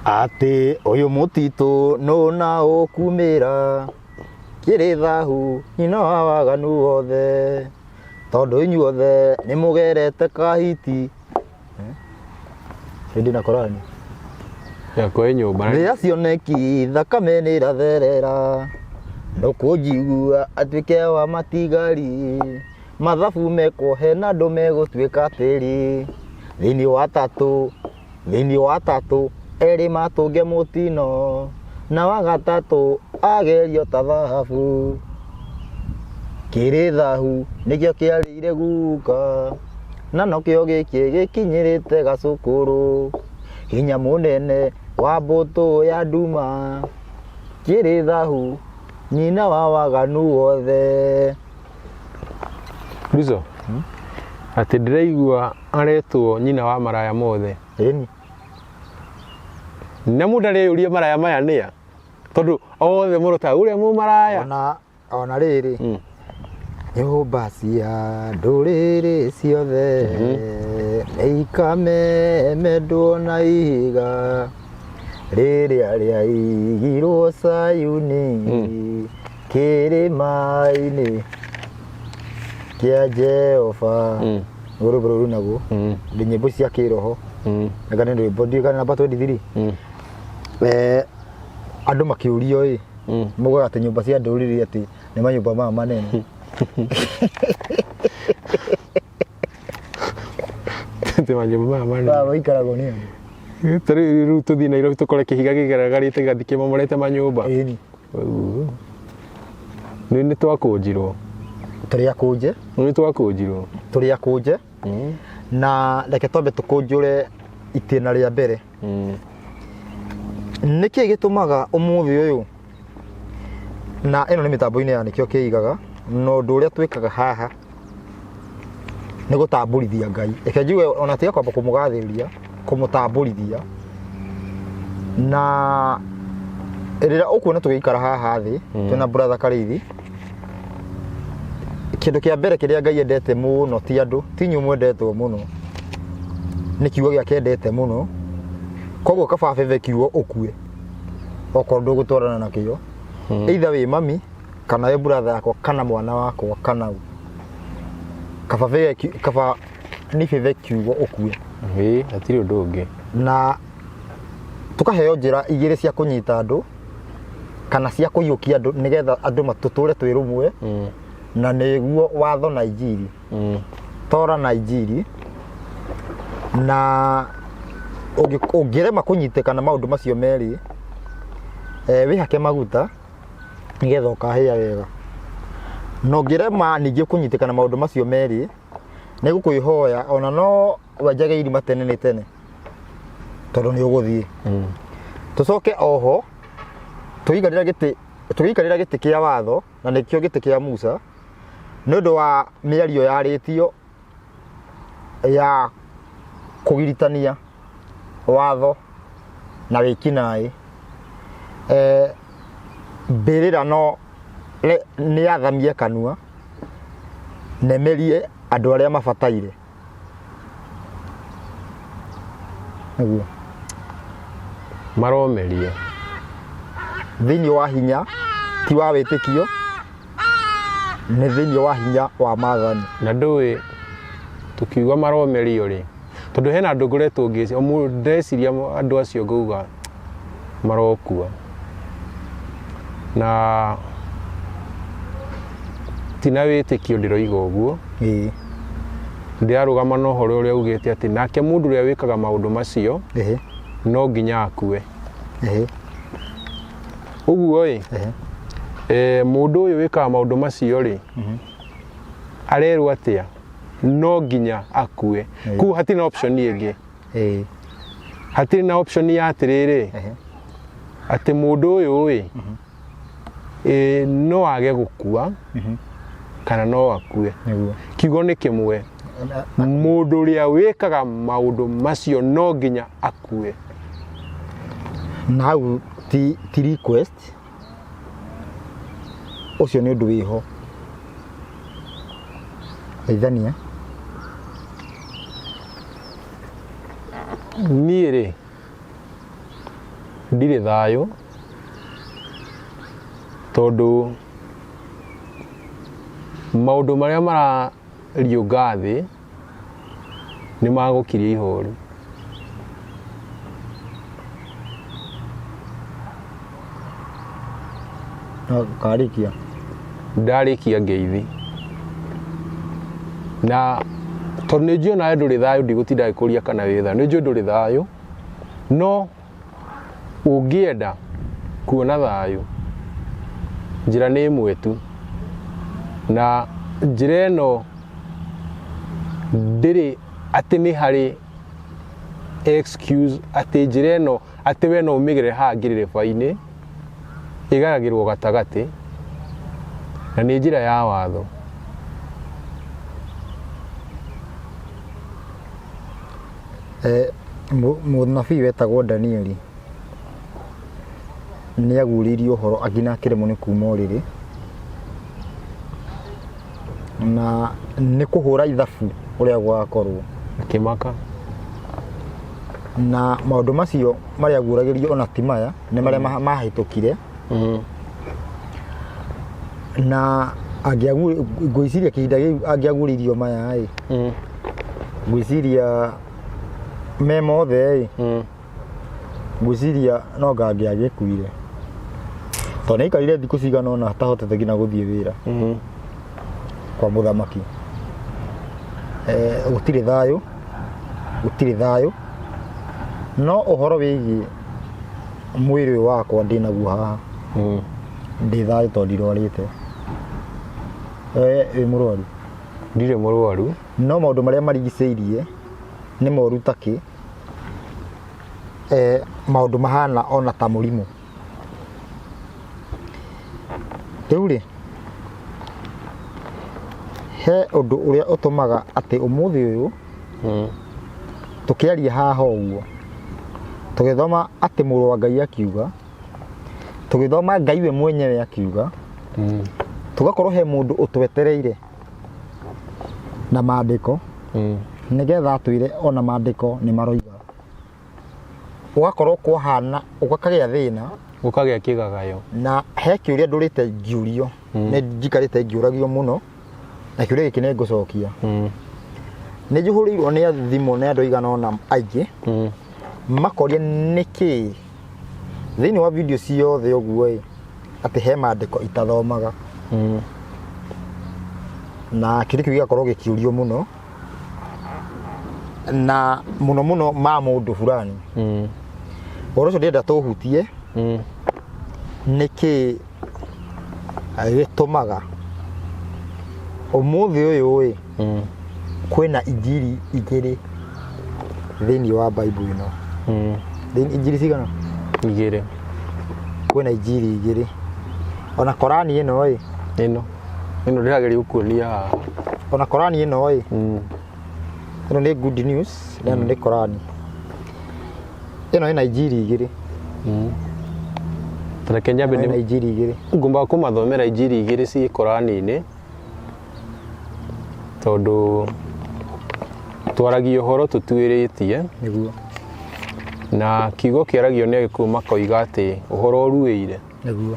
Atĩ ũyũ mũtitũ nũ na ũkumĩra kĩrĩ thahu nyina wa waganu wothe tondũ inyuothe nĩ mũgerete kahiti. Hĩndĩ na korani. Yakwa ĩ nyũmba. Rĩrĩa cioneki thakame nĩ ĩratherera ndũkũnjigua atuĩke wa matigari mathabu mekwo hena andũ megũtuĩka tĩri thĩinĩ wa tatũ thĩinĩ wa tatũ erĩ matũnge mũtino na wa gatatũ agerio ta thahabu kĩrĩ thahu nĩkĩo kĩarĩire guka na nokĩo gĩkĩ gĩkinyĩrĩte gacũkũrũ hinya mũnene wa mbũtũ ya nduma kĩrĩ thahu nyina wa waganu wothe. Ruzo, atĩ ndĩraigua aretwo nyina wa maraya mothe. Ĩni. Na mũndũ areyũria maraya maya nĩa? Tondũ othe mũrotaga ũrĩa mũmaraya. Ona rĩrĩ nyũmba cia ndũrĩrĩ ciothe nĩ ikamemendwo na ihiga rĩrĩa rĩaigirwo Sayuni kĩrĩma-inĩ kĩa Jehova. Nĩguo rwĩmbo rũu rũinagwo nĩ nyĩmbo cia kĩroho. Anga nĩ rwĩmbo ndiũĩ kana namba 23. Andũ makĩũrio ĩ mugaga atĩ nyũmba cia ndũrĩrĩ atĩ nĩ manyũmba maya manene. Atĩ manyũmba maya manene. Maya maikaragwo nĩ andũ. Ta rĩu rĩu tũthiĩ Nairobi tũkore kĩhiga kĩgaragarĩte gĩgathiĩ kĩmomorete manyũmba. Ĩni. Nĩ nĩ twakũnjirwo. Tũrĩ akũnje. Nĩ twakũnjirwo. Tũrĩ akũnje. Na reke twambe tũkũnjũre itĩna rĩa mbere. Nĩkĩ gĩtũmaga ũmũthĩ ũyũ, na ĩno nĩ mĩtambo-inĩ ya nĩkĩo kĩigaga, na ũndũ ũrĩa twĩkaga haha nĩ gũtambũrithia Ngai. Reke njuge ona tiga kwamba kũmũgathĩrĩria, kũmũtambũrithia. Na rĩrĩa ũkuona tũgĩikara haha thĩ, twĩna brother Karĩithi, kĩndũ kĩa mbere kĩrĩa Ngai endete mũno ti andũ, ti inyuĩ mwendetwo mũno, nĩ kiugo gĩake endete mũno. Koguo kaba bebe kiugo ũkue okorwo ndũgũtwarana nakĩo, either wĩ mami kana wĩ brother yakwa kana mwana wakwa kana ũ. Kaba bebe kaba nĩ bebe kiugo ũkue. Ĩĩ, hatirĩ ũndũ ũngĩ. Na tũkaheo njĩra igĩrĩ cia kũnyita andũ kana cia kũiyũkia andũ nĩgetha andũ matũtũre twĩ rũmwe, na nĩguo watho na injiri. Tora na injiri. Na ũngĩrema kũnyitĩkana maũndũ macio merĩ, wĩhake maguta nĩgetha ũkahĩa wega. Na ũngĩrema ningĩ kũnyitĩkana maũndũ macio merĩ, nĩ gũkwĩhoya ona no wenjage irima tene nĩ tene tondũ nĩ ũgũthiĩ. Tũcoke oho tũgĩikarĩra gĩtĩ, tũgĩikarĩra gĩtĩ kĩa watho na nĩkĩo gĩtĩ kĩa Musa, nĩ ũndũ wa mĩario yarĩtio ya kũgiritania watho na wĩkinaĩ. Mbĩrĩra no nĩ yathamie kanua na ĩmerie andũ arĩa mabataire. Nĩguo. Maromeria. Thĩinĩ wa hinya ti wa wĩtĩkio, nĩ thĩinĩ wa hinya wa maathani. Na ndũĩ tũkiuga maromerio rĩ, tondũ hena andũ ngoretwo ngĩciria, ndeciria andũ acio ngauga marokua. Na ti na wĩtĩkio ndĩroiga ũguo. Ndĩrarũgama na ũhoro ũrĩa ugĩte atĩ nake mũndũ ũrĩa wĩkaga maũndũ macio no nginya akue. Ũguo ĩ, mũndũ ũyũ wĩkaga maũndũ macio rĩ, arerwo atĩa? No nginya akue. Koguo hatirĩ na option ĩngĩ. Hatirĩ na option ya atĩrĩrĩ, atĩ mũndũ ũyũ ĩ, no age gũkua kana no akue. Kiugo nĩ kĩmwe, mũndũ ũrĩa wĩkaga maũndũ macio no nginya akue. Na hau ti request, ũcio nĩ ũndũ wĩho. Geithania. Niĩ rĩ, Ndirĩ thayũ tondũ maũndũ marĩa marariũnga thĩ nĩ magũkiria ihoru. Karĩkia. Ndarĩkia ngeithi na tondũ nĩ njũĩ onawe ndũrĩ thayũ, ndigũtinda ngĩkũria kana wĩ thayũ, nĩ njũĩ ndũrĩ thayũ, no ũngĩenda kuona thayũ njĩra nĩ ĩmwe tu, na njĩra ĩno ndĩrĩ atĩ nĩ harĩ excuse atĩ njĩra ĩno atĩ we no ũmĩgerere haha ngĩrĩrĩba-inĩ, ĩgeragĩrwo gatagatĩ na nĩ njĩra ya watho. Mũnabii wetagwo Danieli nĩ aguũrĩirio ũhoro nginya akĩremwo nĩ kuma ũrĩrĩ, na nĩ kũhũra ithabu ũrĩa gũgakorwo. Akĩmaka. Na maũndũ macio marĩa aguũragĩrio ona ti maya, nĩ marĩa mahĩtũkire. Na ngwĩciria kĩhinda kĩu angĩaguũrĩirio maya ĩ, ngwĩciria me mothe ĩ, ngwĩciria no anga angĩagĩkuire, tondũ nĩ aikarire thikũ cigana ũna atahotete nginya gũthiĩ wĩra kwa mũthamaki. Gũtirĩ thayũ, gũtirĩ thayũ, no ũhoro wĩgiĩ mwĩrĩ ũyũ wakwa ndĩnaguo haha, ndĩ thayũ tondũ ndirwarĩte. We wĩ mũrwaru? Ndirĩ mũrwaru. No maũndũ marĩa marigicĩirie nĩ moru ta kĩ, maũndũ mahana ona ta mũrimũ. Rĩu rĩ, he ũndũ ũrĩa ũtũmaga atĩ ũmũthĩ ũyũ tũkĩaria haha ũguo, tũgĩthoma atĩ mũrũ wa Ngai akiuga, tũgĩthoma Ngai we mwenyewe akiuga, tũgakorwo he mũndũ ũtwetereire na maandĩko, nĩgetha atwĩre ona maandĩko nĩ maroiga. Gũgakorwo kwahana, gũkagĩa thĩna. Gũkagĩa kĩgagayo. Na he kĩũria ndũrĩte ngĩũrio, nĩ njikarĩte ngĩũragio mũno, na kĩũria gĩkĩ nĩ ngũcokia. Nĩ njihũrĩirwo nĩ thimũ nĩ andũ aigana ũna aingĩ, makoria nĩkĩ thĩinĩ wa video ciothe ũguo ĩ, atĩ he maandĩko itathomaga. Na kĩũria kĩu gĩgakorwo gĩkĩũrio mũno, na mũno mũno ma mũndũ fulani. Ũhoro ũcio ndĩrenda tũhutie, nĩkĩ gĩtũmaga ũmũthĩ ũyũ ĩ, kwĩna injiri igĩrĩ thĩinĩ wa Bible ĩno. Injiri cigana? Igĩrĩ. Kwĩna injiri igĩrĩ. Ona Korani ĩno ĩ, Ĩno. Ĩno ndĩrageria gũkuonia haha. Ona Korani ĩno ĩ, ĩno nĩ good news, na ĩno nĩ Korani. Ĩno ĩna injiri igĩrĩ. Reke nyambe Ĩno ĩna nĩ injiri igĩrĩ. Ngũmba kũmathomera injiri igĩrĩ ciĩ Korani-inĩ, tondũ twaragia ũhoro tũtuĩrĩtie. Nĩguo. Na kiugo kĩaragio nĩ Agĩkũyũ makoiga atĩ ũhoro ũruĩire. Nĩguo.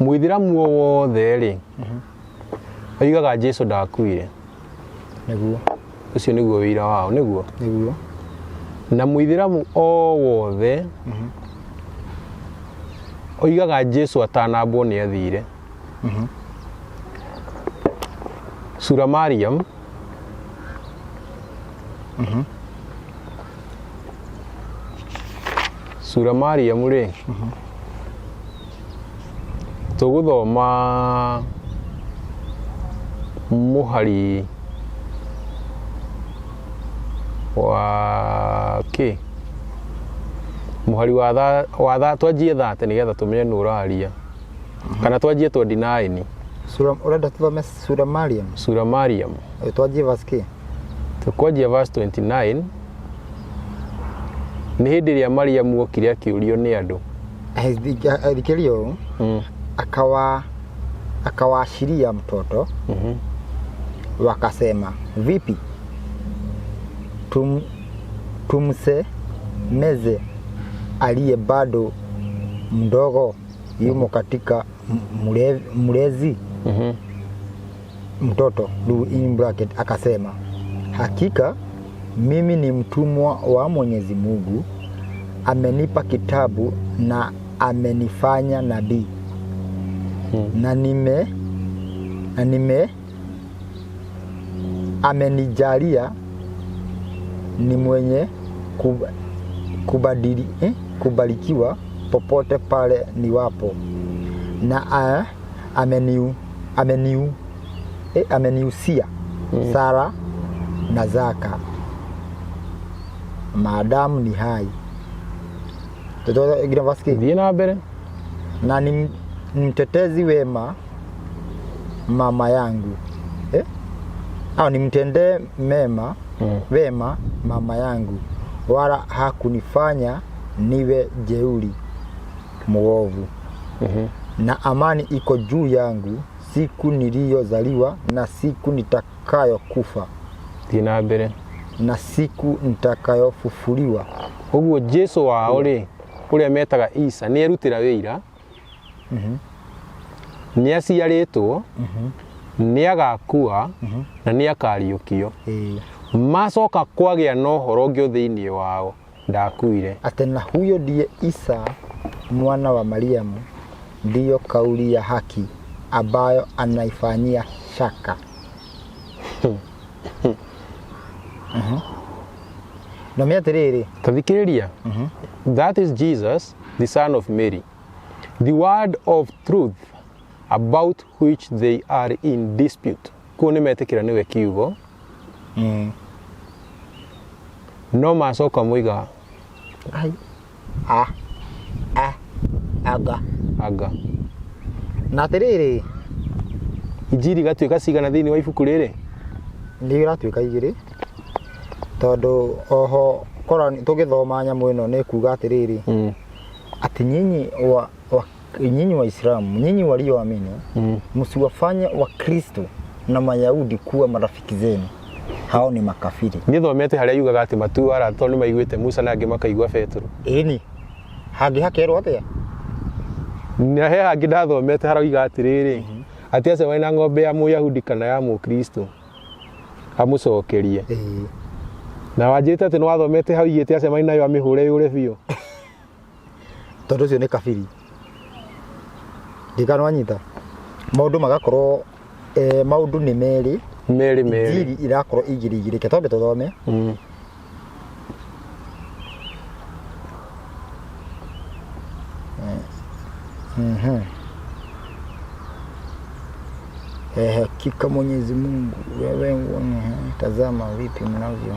Mũithĩramu o wothe rĩ, oigaga Jesu ndakuire. Nĩguo. Ũcio nĩguo wĩira wao, nĩguo? Nĩguo. Na mũithĩramu o wothe oigaga Jesu atanambwo nĩ athire. Sura Mariam, Sura Mariam rĩ, tũgũthoma mũhari wa kĩ, mũhari wa tha, wa tha, twanjie 30 nĩgetha tũmenye nũ ũraria, kana twanjie 29. Sura, ũrenda tũthome Sura Mariam? Sura Mariam. Twanjie verse kĩ? Tũkwanjia verse 29. Nĩ hĩndĩ ĩrĩa Mariamu okire akĩũrio nĩ andũ. Thikĩrĩria ũũ. Akawaashiria mtoto, wakasema vipi, meze aliye bado mdogo yumo katika mlezi mtoto rĩu in bracket akasema hakika mimi ni mtumwa wa Mwenyezi Mungu amenipa kitabu na amenifanya nabii na nime amenijalia ni mwenye kubarikiwa popote pale niwapo na ameniusia sala na zaka maadamu ni hai. Nginya verse Thiĩ na mbere. Na ni mtetezi wema mama yangu, eh? Au nimtendee mema wema mama yangu, wala hakunifanya niwe jeuri muovu na amani iko juu yangu siku niliyozaliwa na siku nitakayokufa Thiĩ na mbere. Na siku nitakayofufuliwa. Ũguo Jesu wao rĩ, ũrĩa metaga Isa, nĩ erutĩra wĩira, nĩ aciarĩtwo, nĩ agakua na nĩ akariũkio. Macoka kwagĩa na ũhoro ũngĩ thĩinĩ wao, ndakuire. Ate na huyo ndiye Isa mwana wa Mariamu, ndiyo kauli ya haki ambayo anaifanyia shaka. Na mĩ atĩrĩrĩ. Tathikĩrĩria. That is Jesus, the son of Mary, the word of truth about which they are in dispute. Kuo nĩ metĩkĩra nĩwe kiugo, no macoka moiga Ai. A. A. Aga. Anga. Na atĩrĩrĩ. Injiri igatuĩka cigana thĩinĩ wa ibuku rĩrĩ? Nĩ iratuĩka igĩrĩ, tondũ oho Korani tũgĩthoma nyamũ ĩno nĩ kuga atĩrĩrĩ, ati nyinyi Waislamu, nyinyi walioamini, msiwafanye Wakristo na Mayahudi kuwa marafiki zenu, hao ni makafiri. Niĩ thomete harĩa yugaga atĩ matuara tondũ nĩ maiguĩte Musa na angĩ makaigua Petero. Ĩni hangĩ hakerwo atĩa? Na he hangĩ ndathomete harauga atĩrĩrĩ, atĩ acemania na ng'ombe ya Mũyahudi kana ya Mũkristo amũcokerie. Na wanjĩrĩte atĩ nĩ wathomete hau igĩte acemania nayo amĩhũre yũre biũ. Tondũ ũcio nĩ kabiri ndikana wanyita maũndũ magakorwo, maũndũ nĩ merĩ. Merĩ merĩ. Injiri irakorwo igĩrĩ igĩrĩ. Ke twambe tũthome. Hakika Mwenyezi Mungu wewe, tazama vipi mnavyo,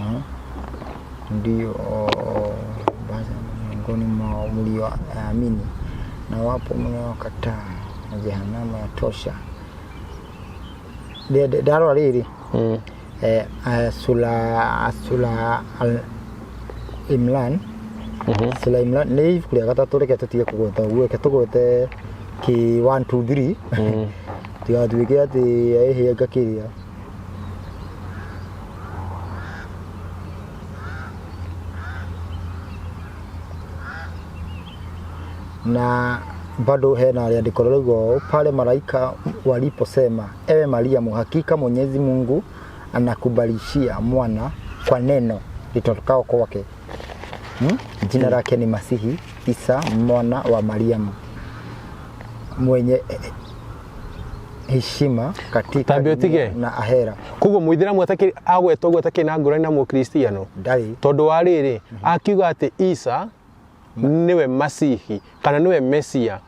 ndio basi miongoni mwa mlioamini na wapo mnaokataa na jehanamu ya tosha. Ndarora rĩrĩ, sura Al Imran, sura Imran nĩ ibuku rĩa gatatũ. Reke tũtige kũgweta ũguo, reke tũgwete kĩ 1 2 3, tigatuĩke atĩ ĩhĩ ngakĩrĩa. Na bado hena rĩandĩko rĩrauga ũũ, pale malaika waliposema, ewe Mariamu, hakika Mwenyezi Mungu anakubarishia mwana kwa neno litokao kwake, Jina lake ni Masihi Isa mwana wa Mariamu, mwenye heshima katika Tambia dunia ũtige. Na ahera. Koguo mũithĩramu atakĩ agweta ũguo atakĩrĩ na ngũrani na mũkristiano? Ndarĩ. Tondũ wa rĩrĩ, akiuga atĩ Isa nĩwe Masihi kana nĩwe Mesia,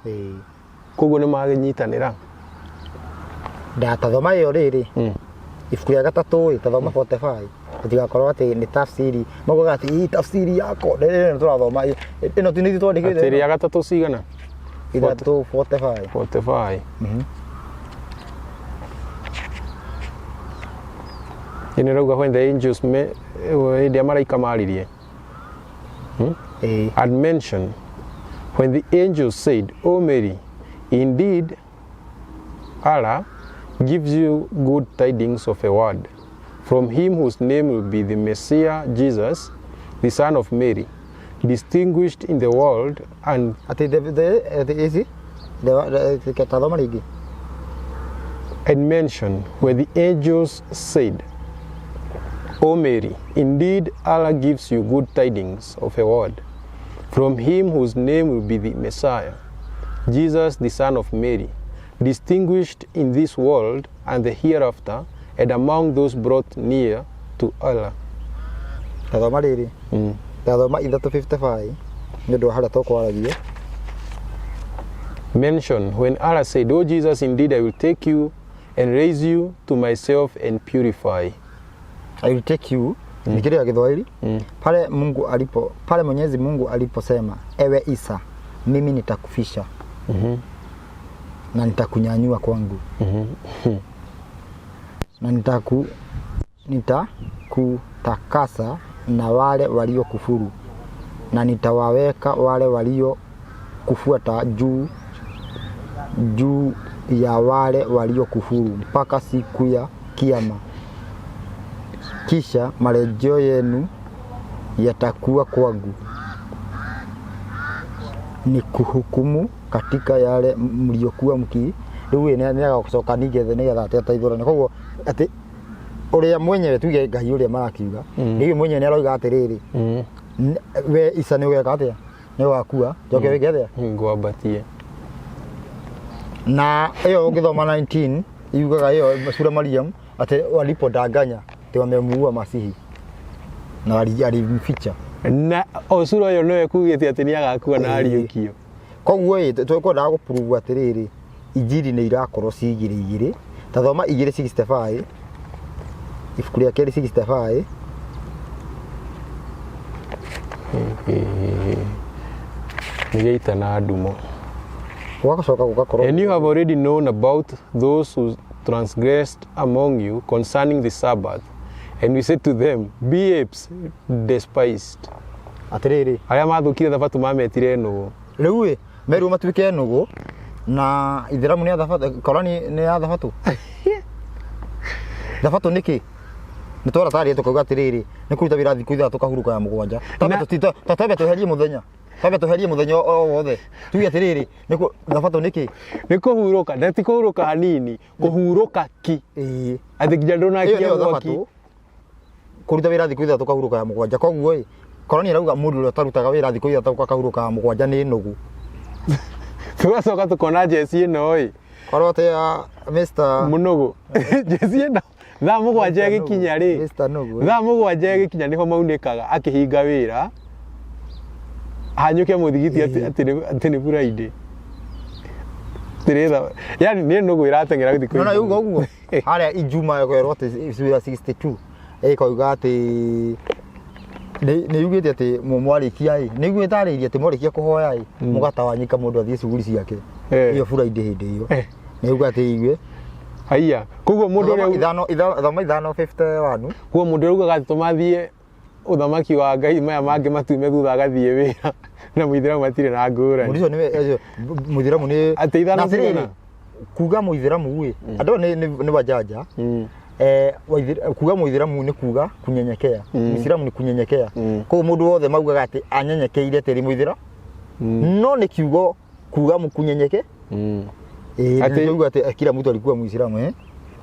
koguo nĩ magĩnyitanĩra. Ndatathoma ĩyo rĩrĩ, ibuku rĩa gatatũ ĩ, tathoma 45, tũtigakorwo atĩ nĩ tafsiri maugaga atĩ hii tafsiri yako rĩrĩ tũrathoma ĩno ti nĩ ithuĩ twandĩkĩte. Atĩ rĩa gatatũ cigana? Ithatũ 45. 45. Ĩno ĩrauga when the angels hĩndĩ ĩrĩa maraika maririe had mentioned when the angels said, O Mary, indeed Allah gives you good tidings of a word from him whose name will be the Messiah Jesus, the son of Mary. Distinguished in the world and Atĩ the ici tathoma rĩngĩ. And mention where the angels said, O Mary, indeed Allah gives you good tidings of a word from him whose name will be the Messiah, Jesus the son of Mary, distinguished in this world and the hereafter, and among those brought near to Allah. Tathoma rĩrĩ. Tathoma 3:55 nĩ ũndũ wa harĩa tũkwaragia. Mention when Allah said, O Jesus, indeed I will take you and raise you to myself and purify. I will take you ni kile ya Kiswahili. Pale Mungu alipo pale Mwenyezi Mungu aliposema, ewe Isa, mimi nitakufisha na nitakunyanyua kwangu na nitakutakasa na wale waliokufuru na nitawaweka wale walio kufuata juu ya wale waliokufuru mpaka siku ya Kiyama. Kisha marejeo yenu yatakuwa kwangu, ni kuhukumu katika yale mliokuwa mki rĩu ĩ nĩ agacoka ningĩ nĩgetha atĩ ateithũrane. Koguo atĩ ũrĩa mwenyewe tuge Ngai ũrĩa marakiuga rĩu mwenyewe nĩ aroiga atĩrĩrĩ, we Isa nĩ ũgeka atĩa, nĩ ũgakua njoke wĩke atĩa? Ngwambatie. Na ĩyo ũngĩthoma 19 yugaga ĩyo sura Mariam atĩ walipodanganya atĩ wamemuua Masihi na alimficha. Na o sura ĩyo noyo ĩkugĩte atĩ nĩ agakua na ariũkio. Koguo ĩ twekwendaga gũprove atĩrĩrĩ, injiri nĩ irakorwo ci igĩrĩ igĩrĩ. Tathoma 2:65, ibuku rĩa kerĩ 65. Nĩ gĩita na ndumo. Gũgacoka gũgakorwo. And you have already known about those who transgressed among you concerning the Sabbath. And we said to them, Be apes, despised. Atĩrĩrĩ, Arĩa mathũkire thabatũ mametire nũgũ. Rĩu ĩ merwo matuĩke nũgũ na ithĩramu nĩ ya thabatũ, korani nĩ ya thabatũ. Thabatũ nĩ kĩ? Nĩ twara tarĩe tũkauga atĩrĩrĩ, nĩ kũruta wĩra thikũ 6 kahurũka ya 7. Twambe tweherie mũthenya, twambe tweherie mũthenya o wothe, tuge atĩrĩrĩ, nĩ thabatũ nĩ kĩ? Nĩ kũhurũka, na ti kũhurũka hanini, kũhurũka ki. Ĩĩ. Atĩ nginya Ĩyo ndũnakia nĩyo mwaki. thabatũ, kũruta wĩra thikũ 6 kahurũka ya 7. Koguo ĩ korani ĩrauga mũndũ ũrĩa ũtarutaga wĩra thikũ 6 akahurũka ya 7 nĩ nũgũ. Tũgacoka tũkona jeci ĩno ĩ Korwo atĩ ya Mr. Mũnũgũ. Jeci ĩno thaa 7 ĩgĩkinya rĩ, Mr. Nũgũ. thaa 7 ĩgĩkinya nĩho maunĩkaga akĩhinga wĩra hanyũke mũthigiti atĩ nĩ Friday. Atĩ yani nĩ nũgũ ĩrateng'era thikũ No yuga ũguo harĩa Ijuma ĩkerwo atĩ sura 62 ĩkoiga atĩ nĩ yugĩte atĩ mwarĩkia ĩ nĩ iguo ĩtarĩirie atĩ mwarĩkia kũhoya ĩ mũgatawanyĩka mũndũ athiĩ cuguri ciake. Ĩyo Friday hĩndĩ ĩyo nĩ yuga atĩ igue. Haiya, koguo mũndũ ũrĩa ithano thoma 5:51. Koguo mũndũ ũrĩa ugaga atĩ tũmathiĩ ũthamaki wa Ngai maya mangĩ matume thutha agathiĩ wĩra na mũithĩramu matirĩ na ngũrani. Mũndũ ũcio nĩwe mũithĩramu nĩ Atĩ ithano na atĩrĩrĩ, cigana? Kuga mũithĩramu ĩ andũ aya nĩ wajanja. Kuga mũithĩramu nĩ kuga kunyenyekea. Mũithĩramu nĩ kunyenyekea. Koguo mũndũ wothe maugaga atĩ anyenyekeire atĩ rĩ mũithĩra no nĩ kiugo kuga kunyenyeke. Ĩĩ, nĩ kuga atĩ kila mtu alikuwa Muislamu eh.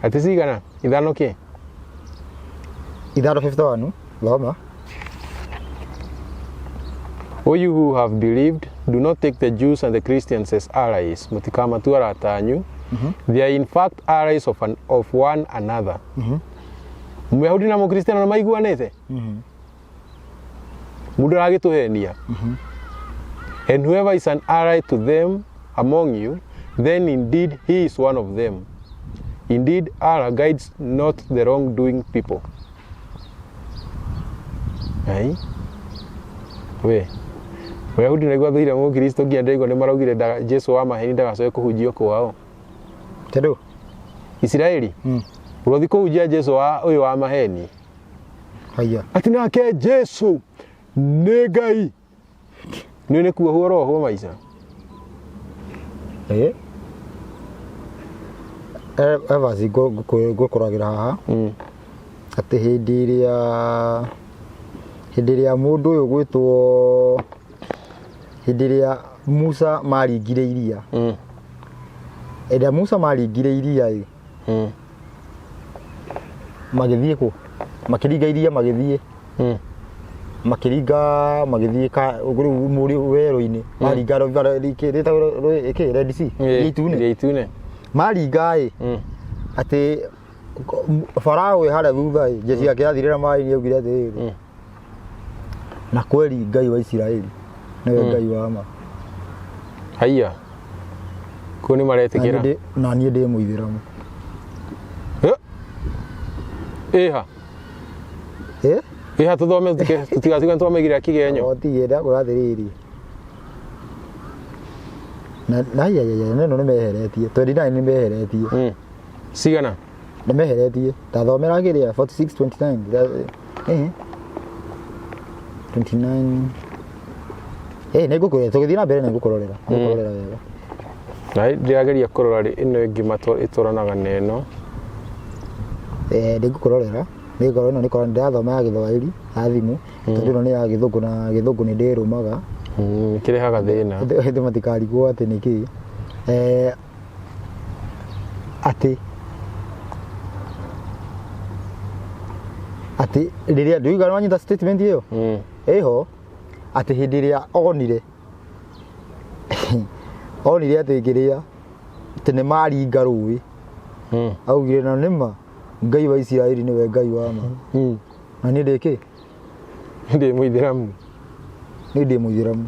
Atĩ cigana? Ithano kĩ? 5:51 thoma. O you who have believed, do not take the Jews and the Christians as allies. Mũtikamatua arata anyu. They are in fact allies of one another. Mũyahudi na Mũkristiano nĩ maiguanĩte? Mũndũ aragĩtũhenia. And whoever is an ally to them among you, then indeed he is one of them. Indeed, Allah guides not the wrongdoing people. Ai? We. Mũyahudi nĩguo athũire Mũkristo nginya ndaigua nĩ maraugire Jesu wa maheni ndagacoke kũhunjio kwao. Tondũ? Isiraeli? Ũrothi kũhunjia Jesu wa ũyũ wa maheni. Haiya. Atĩ nake Jesu nĩ Ngai. Nĩ nĩ kuohwo roho maica. Ĩ. Evans ngũkũragĩra haha. Atĩ hĩndĩ Hĩndĩ ĩrĩa mũndũ ũyũ gwĩtwo hĩndĩ ĩrĩa Musa maringire iria hĩndĩ ĩrĩa Musa maringire iria ĩ magĩthiĩ kũ makĩringa iria magĩthiĩ makĩringa magĩthiĩ ka rĩu mũrĩ werũ-inĩ maringa rĩtagwo ĩkĩ Red Sea iria itune Iria itune. maringa ĩ atĩ Farao ĩ harĩa thutha ĩ jeshi yake yathirĩra maĩ nĩ augire atĩrĩrĩ na kweli Ngai wa Isiraeli nĩwe Ngai wa ma. Haiya. Kũu nĩ Na niĩ maretĩkĩra. na niĩ ndĩ mũithĩramu. Eh. Ĩha. Eh? Ĩha tũthome tũtigatuĩke nĩ twamĩigĩrĩra kĩgenyo. O tige ndakũra atĩrĩrĩ. Na na ya ya ya neno nĩ meheretie. 29 nĩ meheretie. Cigana? Nĩ meheretie. Tathomera kĩrĩa 46 29. Eh. 29. Eh, nĩ ngũkũrora tũgĩthiĩ na mbere nĩ ngũkũrorera. Ngũkũrorera wega. Na ndĩrageria kũrora rĩ ĩno ĩngĩ ĩtwaranaga na ĩno. Eh, nĩ ngũkũrorera. Nĩ ngorwo ĩno nĩ korwo ndĩrathoma ya Gĩthwaĩri ya thimũ tondũ ĩno nĩ ya Gĩthũngũ na Gĩthũngũ nĩ ndĩrũmaga. Kĩrehaga thĩna. Andũ matikarigwo atĩ nĩ kĩĩ. Eh, atĩ atĩ rĩrĩa ndũigua wanyita statement ĩyo ĩho atĩ hĩndĩ ĩrĩa onire onire atĩ kĩrĩa atĩ nĩ maringa rũĩ augire na nĩma Ngai wa Isiraeli nĩwe Ngai wa ma na niĩ ndĩ kĩ Ndĩ mũithĩramu. Niĩ ndĩ mũithĩramu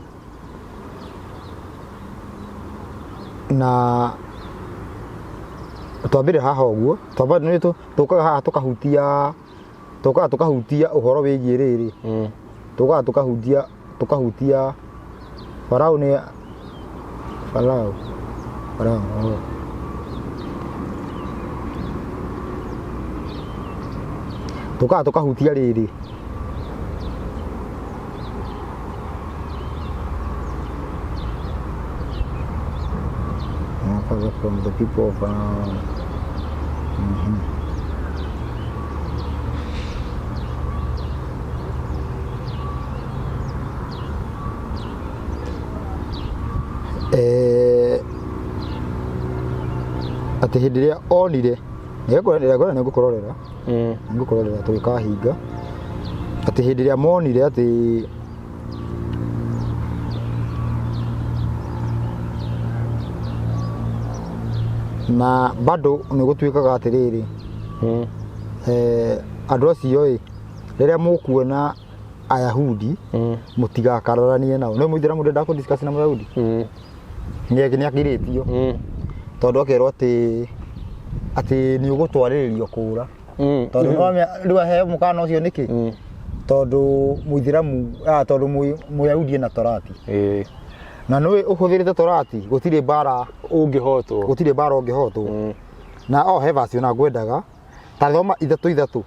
na twambire haha ũguo twamba nĩ tũkaga haha tũkahutia tũkaga tũkahutia ũhoro wĩgiĩ rĩrĩ tũkaga tũkahutia tũkahutia Farao nĩ Farao Farao oh. Tũkaga tũkahutia rĩrĩ Father from the people of Eh, atĩ hĩndĩ ĩrĩa onire nĩngũrora nĩngũkũrorera nĩngũkũrorera tũgĩkahinga atĩ hĩndĩ ĩrĩa monire atĩ na bado nĩ gũtuĩkaga atĩrĩrĩ eh, andũ acio ĩ rĩrĩa mũkuona Ayahudi mũtigakararanie nao nĩ mũithĩramu ndenda kũ discuss na Mũyahudi nĩ akirĩtio tondũ akerwo atĩ atĩ nĩ ũgũtwarĩrĩrio kũra tondũ nĩwamenya rĩu aheo mũkana ũcio nĩkĩ tondũ mũithĩramu ah, tondũ mũyahudi ena torati Ĩĩ. na nĩ ũhũthĩrĩte torati gũtirĩ mbara Ũngĩhotwo. Gũtirĩ mbara ũngĩhotwo na o he verse ona ngwendaga ta thoma ithatũ ithatũ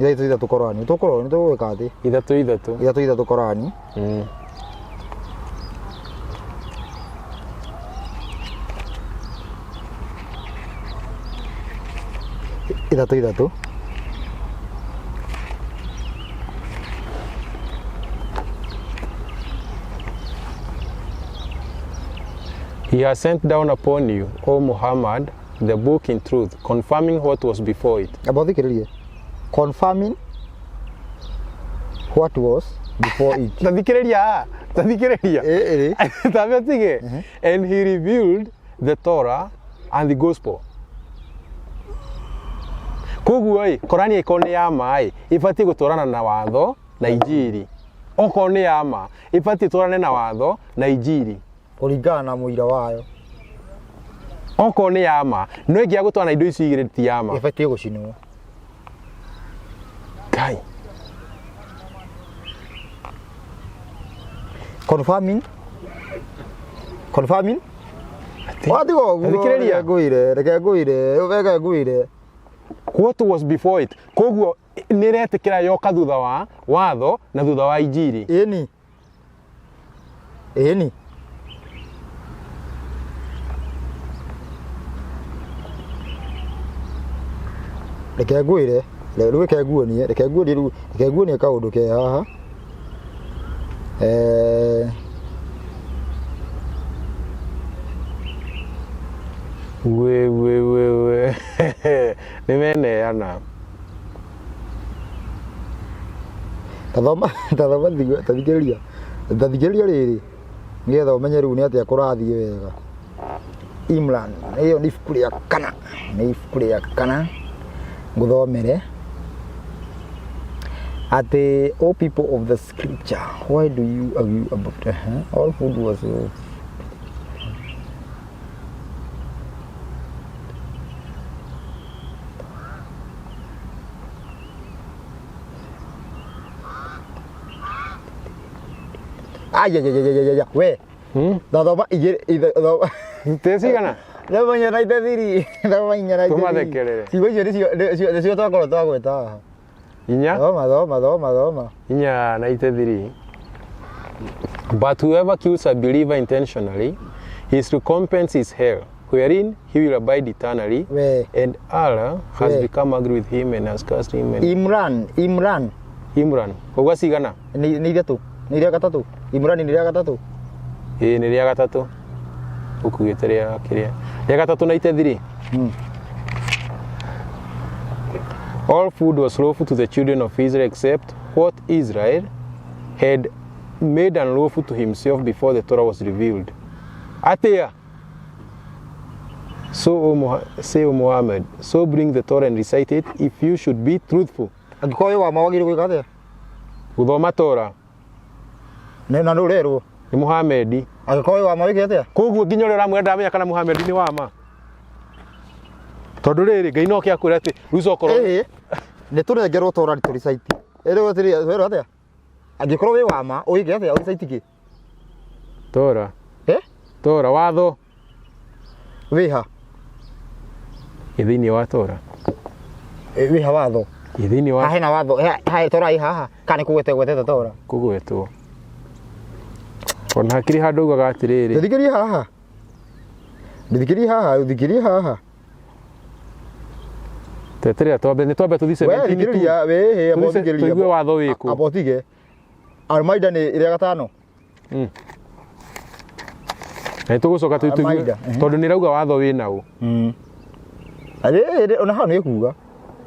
ithatũ ithatũ Korani tũkũrora nĩ tũgwĩka atĩ Ithatũ ithatũ. Ithatũ ithatũ Korani. Ithatũ ithatũ. He has sent down upon you, O Muhammad, the book in truth, confirming what was before it. Amba ũthikĩrĩrie. Confirming what was before it. Tathikĩrĩria, tathikĩrĩria. Ĩ, ĩ. Tambe tige. And he revealed the Torah and the gospel. Koguo ĩ, Korani ĩkorwo nĩ ya ma ĩ, ĩbatiĩ gũtwarana na watho na injiri. Okorwo nĩ ya ma, ĩbatiĩ ĩtwarane na watho na injiri. Kũringana na mũira wayo. Okorwo nĩ ya ma, no ĩngĩaga gũtwarana na indo ici igĩrĩ ti ya ma. Ĩbatiĩ gũcinwo. Ngai. Confirming. Confirming. Watiga ũguo. Thikĩrĩria. Reke ngwĩre, reke ngwĩre, reke ngwĩre. What was before it. Koguo nĩ ĩretĩkĩra yoka thutha wa watho na thutha wa injiri. Ĩni. Ĩni. Reke ngwĩre, rĩu reke nguonie, reke nguonie rĩu, reke nguonie kaũndũ ke haha. Eh, We we we we nĩ meneana. Tathoma tathoma tathikĩrĩria tathikĩrĩria rĩrĩ nĩgetha ũmenye rĩu nĩ atĩa kũrathiĩ wega. Imran ĩyo nĩ ibuku rĩa kana, nĩ ibuku rĩa kana ngũthomere atĩ o people of the scripture why do you argue about all food was Ayayayayaya, we Thathoma igĩrĩ thoma Tecigana? Thoma inya na itethiri. Thoma inya na itethiri. Tũmathekerere. Ciugo icio nĩcio twakorwo twagweta haha. Inya? Thoma thoma thoma thoma. Inya na itethiri. But whoever kills a believer intentionally, his recompense is hell, wherein he will abide eternally. We. And Allah has We. become angry with him and has cursed him. And Imran, Imran. Imran. Ũguo cigana? Nĩ ithatũ. Nĩ rĩa gatatũ. Imran nĩ rĩa gatatũ. Ĩĩ nĩ rĩa gatatũ. Ũkuĩte rĩa kĩrĩa. Rĩa gatatũ na itethiri. All food was lawful to the children of Israel except what Israel had made unlawful to himself before the Torah was revealed. Atia. So, O say, O Muhammad, so bring the Torah and recite it if you should be truthful. Angĩkorwo wĩ wa ma wagĩrĩirwo gwĩka atĩa? Gũthoma Torah Nĩ na nĩ ũrerwo. nĩ Muhammad. Angĩkorwo wĩ wa ma wĩke atĩa? Koguo nginya ũrĩa ũramwĩra ndamenya kana Muhammad nĩ wa ma. Tondũ rĩrĩ Ngai no akwĩra atĩ rĩu okorwo Ĩĩ. Nĩ tũnengerwo Torah tũ recite. Ĩrĩo atĩrĩ, werwo atĩa? Angĩkorwo wĩ wa ma wĩke atĩa? Ũrecite kĩ? Torah. Eh? Torah watho Wĩ ha? ĩ thĩinĩ wa Torah. Wĩ ha watho? Ĩ thĩinĩ wa Haha hena watho, haha Torah ĩ haha. Kana nĩ kũgwete gwetete Torah? Kũgwetwo. Ona hakĩrĩ handũ augaga atĩrĩrĩ. Ndũthikĩrie haha. Ndũthikĩrie haha, ũthikĩrie haha. Teterera twambe nĩ twambe tũthiĩ We 17 thikĩrĩria, we hĩ, amba ũthikĩrĩrie. Tũigue watho wĩkũ. Amba ũtige. Almaida nĩ ĩrĩa gatano. Na nĩtũgũcoka tũigue Almaida, tondũ nĩ ĩrauga watho wĩ naũ. Arĩ ona hau nĩ ĩkuga.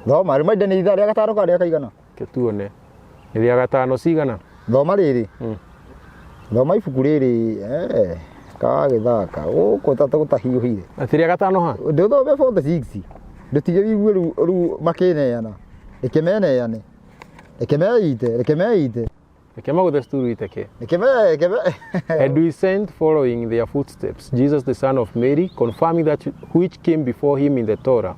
Thoma Almaida nĩ ithaa rĩa gatano kana rĩa kaigana? Reke tuone. Nĩ rĩa gatano cigana? Thoma rĩrĩ. Thoma ibuku rĩrĩ kagĩthaka gũkũ ta gũtahiũhire. Atĩ rĩa gatano ha? Ndũthome 46. Ndũtige wigue rĩu rĩu makĩneana. Reke meneane. Reke meite, reke meite. Reke magũthe cukuru iteke. Reke me, reke me. And we sent following their footsteps Jesus the son of Mary, confirming that which came before him in the Torah.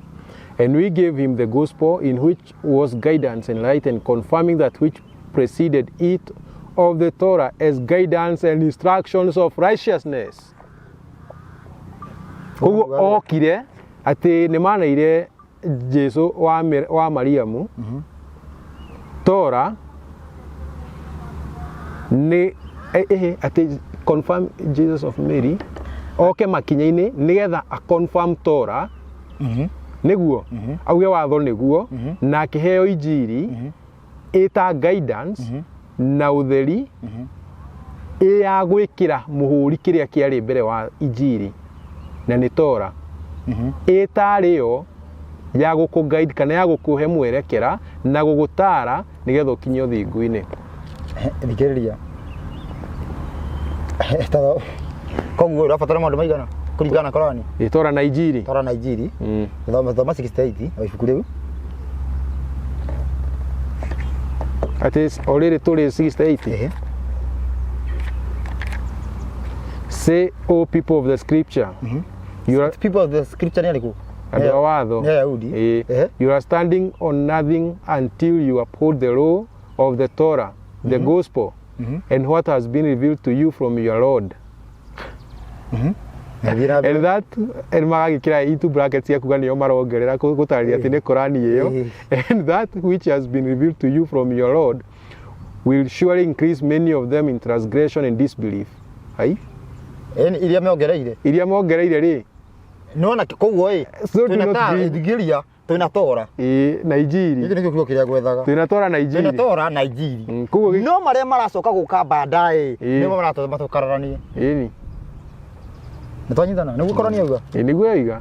And we gave him the gospel in which was guidance and light, and confirming that which preceded it of the Torah as guidance and instructions of righteousness. Koguo okire atĩ nĩ maneire Jesu wa Mariamu Torah nĩ atĩ confirm Jesus of Mary oke makinya-inĩ nĩgetha a confirm Torah nĩguo auge watho nĩguo na akĩheo injiri ĩta guidance na ũtheri ĩ ya gwĩkĩra mũhũri kĩrĩa kĩarĩ mbere wa injiri na nĩ Torah ĩtarĩ yo ya gũkũ guide kana ya gũkũhe mwerekera na gũgũtara nĩgetha ũkinye ũthingu-inĩ. Thikĩrĩria. Koguo ũrabatara maũndũ maigana kũringana na Korani? Ĩ Torah na injiri. Torah na injiri. Thoma thoma 68 o ibuku rĩu. Atĩ o rĩrĩ tũrĩ 68. Ehe. Say, O people of the scripture, you are People of the scripture nĩ arĩkũ? Andũ a watho. Nĩ Ayahudi. Ĩ. Ehe. You are standing on nothing until you uphold the law of the Torah, the gospel, and what has been revealed to you from your Lord. Thiĩ na mbere. And that and magagĩkĩra into brackets cia kuga nĩo marongerera gũtarĩria atĩ nĩ Korani ĩyo. And that which has been revealed to you from your Lord will surely increase many of them in transgression and disbelief. Ai? Ĩni iria mongereire. Iria mongereire rĩ, Nona koguo ĩ So do twĩna not ta grieve. thigĩria twĩna tora. Ĩĩ na injiri. Gĩkĩ nĩkĩo kiugo kĩrĩa gwethaga. Twĩna tora na Twĩna injiri. tora na injiri. Koguo No marĩa maracoka gũka baadaye Ĩĩ. nĩmo maratũma tũkararanie. Ĩni. Nĩ twanyitana nĩguo korania uga. Ĩ nĩguo yoiga.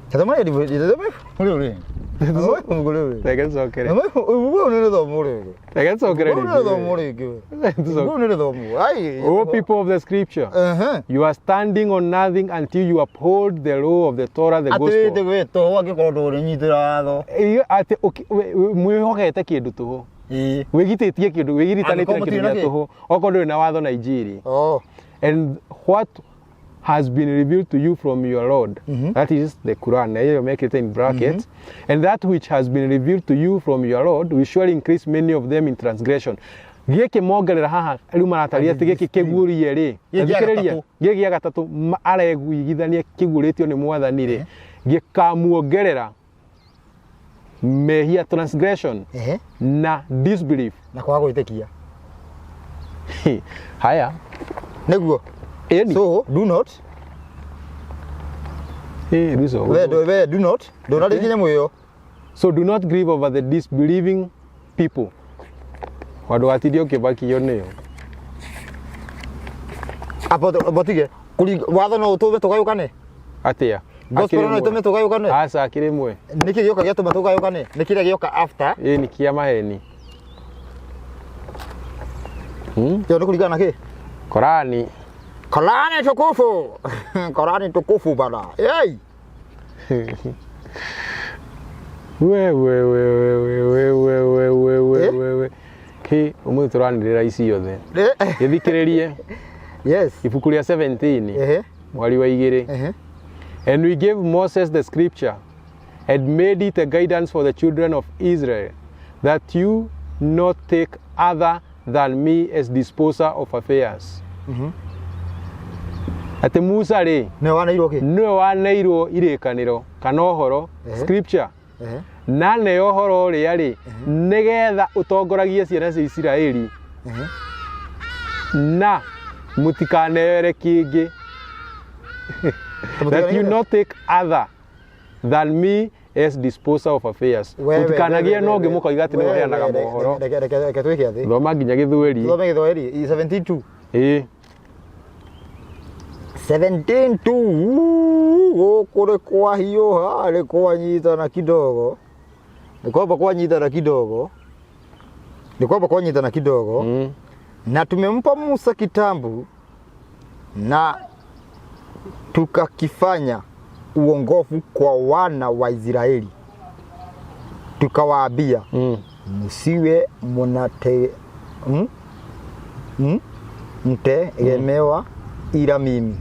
Tazama rĩu rĩu. Rĩu. Reke tũcokere. Rĩu nĩ rĩthomo rĩngĩ. Reke tũcokere Rĩu nĩ rĩthomo rĩngĩ. rĩngĩ. Rĩu nĩ rĩthomo. Ai. O people of the scripture, you are standing on nothing until you uphold the law of the Torah, the Atĩ gospel. wĩ tũhũ angĩkorwo ndũrĩnyitĩra watho. Ĩ, atĩ mwĩhokete kĩndũ tũhũ. Ĩĩ. Wĩgitĩtie kĩndũ, wĩgiritanĩtie Angĩkorwo na kĩndũ mũtirĩ na gĩa kĩ? tũhũ. Okorwo ndũrĩ na watho na injiri. Oh. And what has been revealed to you from your Lord, that is the Quran, na hiyo make it in brackets, and that which has been revealed to you from your Lord will surely increase many of them in transgression. Gĩkĩ mongerera haha rĩu marataria atĩ gĩkĩ kĩguũrie rĩ, Gĩkĩ gĩa thikĩrĩria, gatatũ. gĩkĩ gĩa gatatũ areguigithania kĩguũrĩtio nĩ mwathani rĩ, gĩkamuongerera mehia transgression Ehe. na disbelief. Na kwaga gwĩtĩkia. Haya, Nĩguo. ĩni. So do not Eh, rĩu we do we do not ndũnarĩkia nyamũ ĩyo. So do not grieve over the disbelieving people. Wandũ watindie ũkĩmakio nĩo. Apo botige. Watho no ũtũme tũgayũkane. Atĩa? Gospel Akĩrĩ no ĩtũme mwe. tũgayũkane. Aca akĩrĩ mwe. Nĩkĩ gĩoka gĩatũma tũgayũkane? Nĩ kĩrĩa gĩoka after. Ĩ nĩ kĩa maheni. Ĩyo nĩ kũringana na kĩ? Korani. Korani tukufu. Korani tukufu bana. Hey. We we we we we we we we we we Eh? we we. Hĩ, ũmũthĩ tũranĩrĩra ici ciothe. Gĩthikĩrĩrie Yes. ibuku rĩa 17 Ehe. mwari wa igĩrĩ. Ehe. And we gave Moses the scripture and made it a guidance for the children of Israel that you not take other than me as disposer of affairs. Atĩ Musa rĩ Nĩwe waneirwo kĩ? nĩwe waneirwo irĩkanĩro kana ũhoro scripture Ehe. na neo ũhoro ũrĩa rĩ nĩgetha ũtongoragie ciana cia Isiraeli na mũtikaneyere kĩngĩ that you not take other than me as disposer of affairs mũtikanagie no ũngĩ mũkoiga atĩ nĩwe ũheanaga mohoro Reke reke reke twĩke atĩ. thoma nginya gĩthweri Thome gĩthweri 17:2. ĩĩ 17:2 gũkũ nĩ kwahiũha nĩ kwanyitana kidogo nĩ kwamba kwanyitana kidogo nĩ kwamba kwanyitana kidogo na tumempa Musa kitabu na tukakifanya uongofu kwa wana wa Israeli, tukawaambia msiwe mnate mtegemewa ila mimi.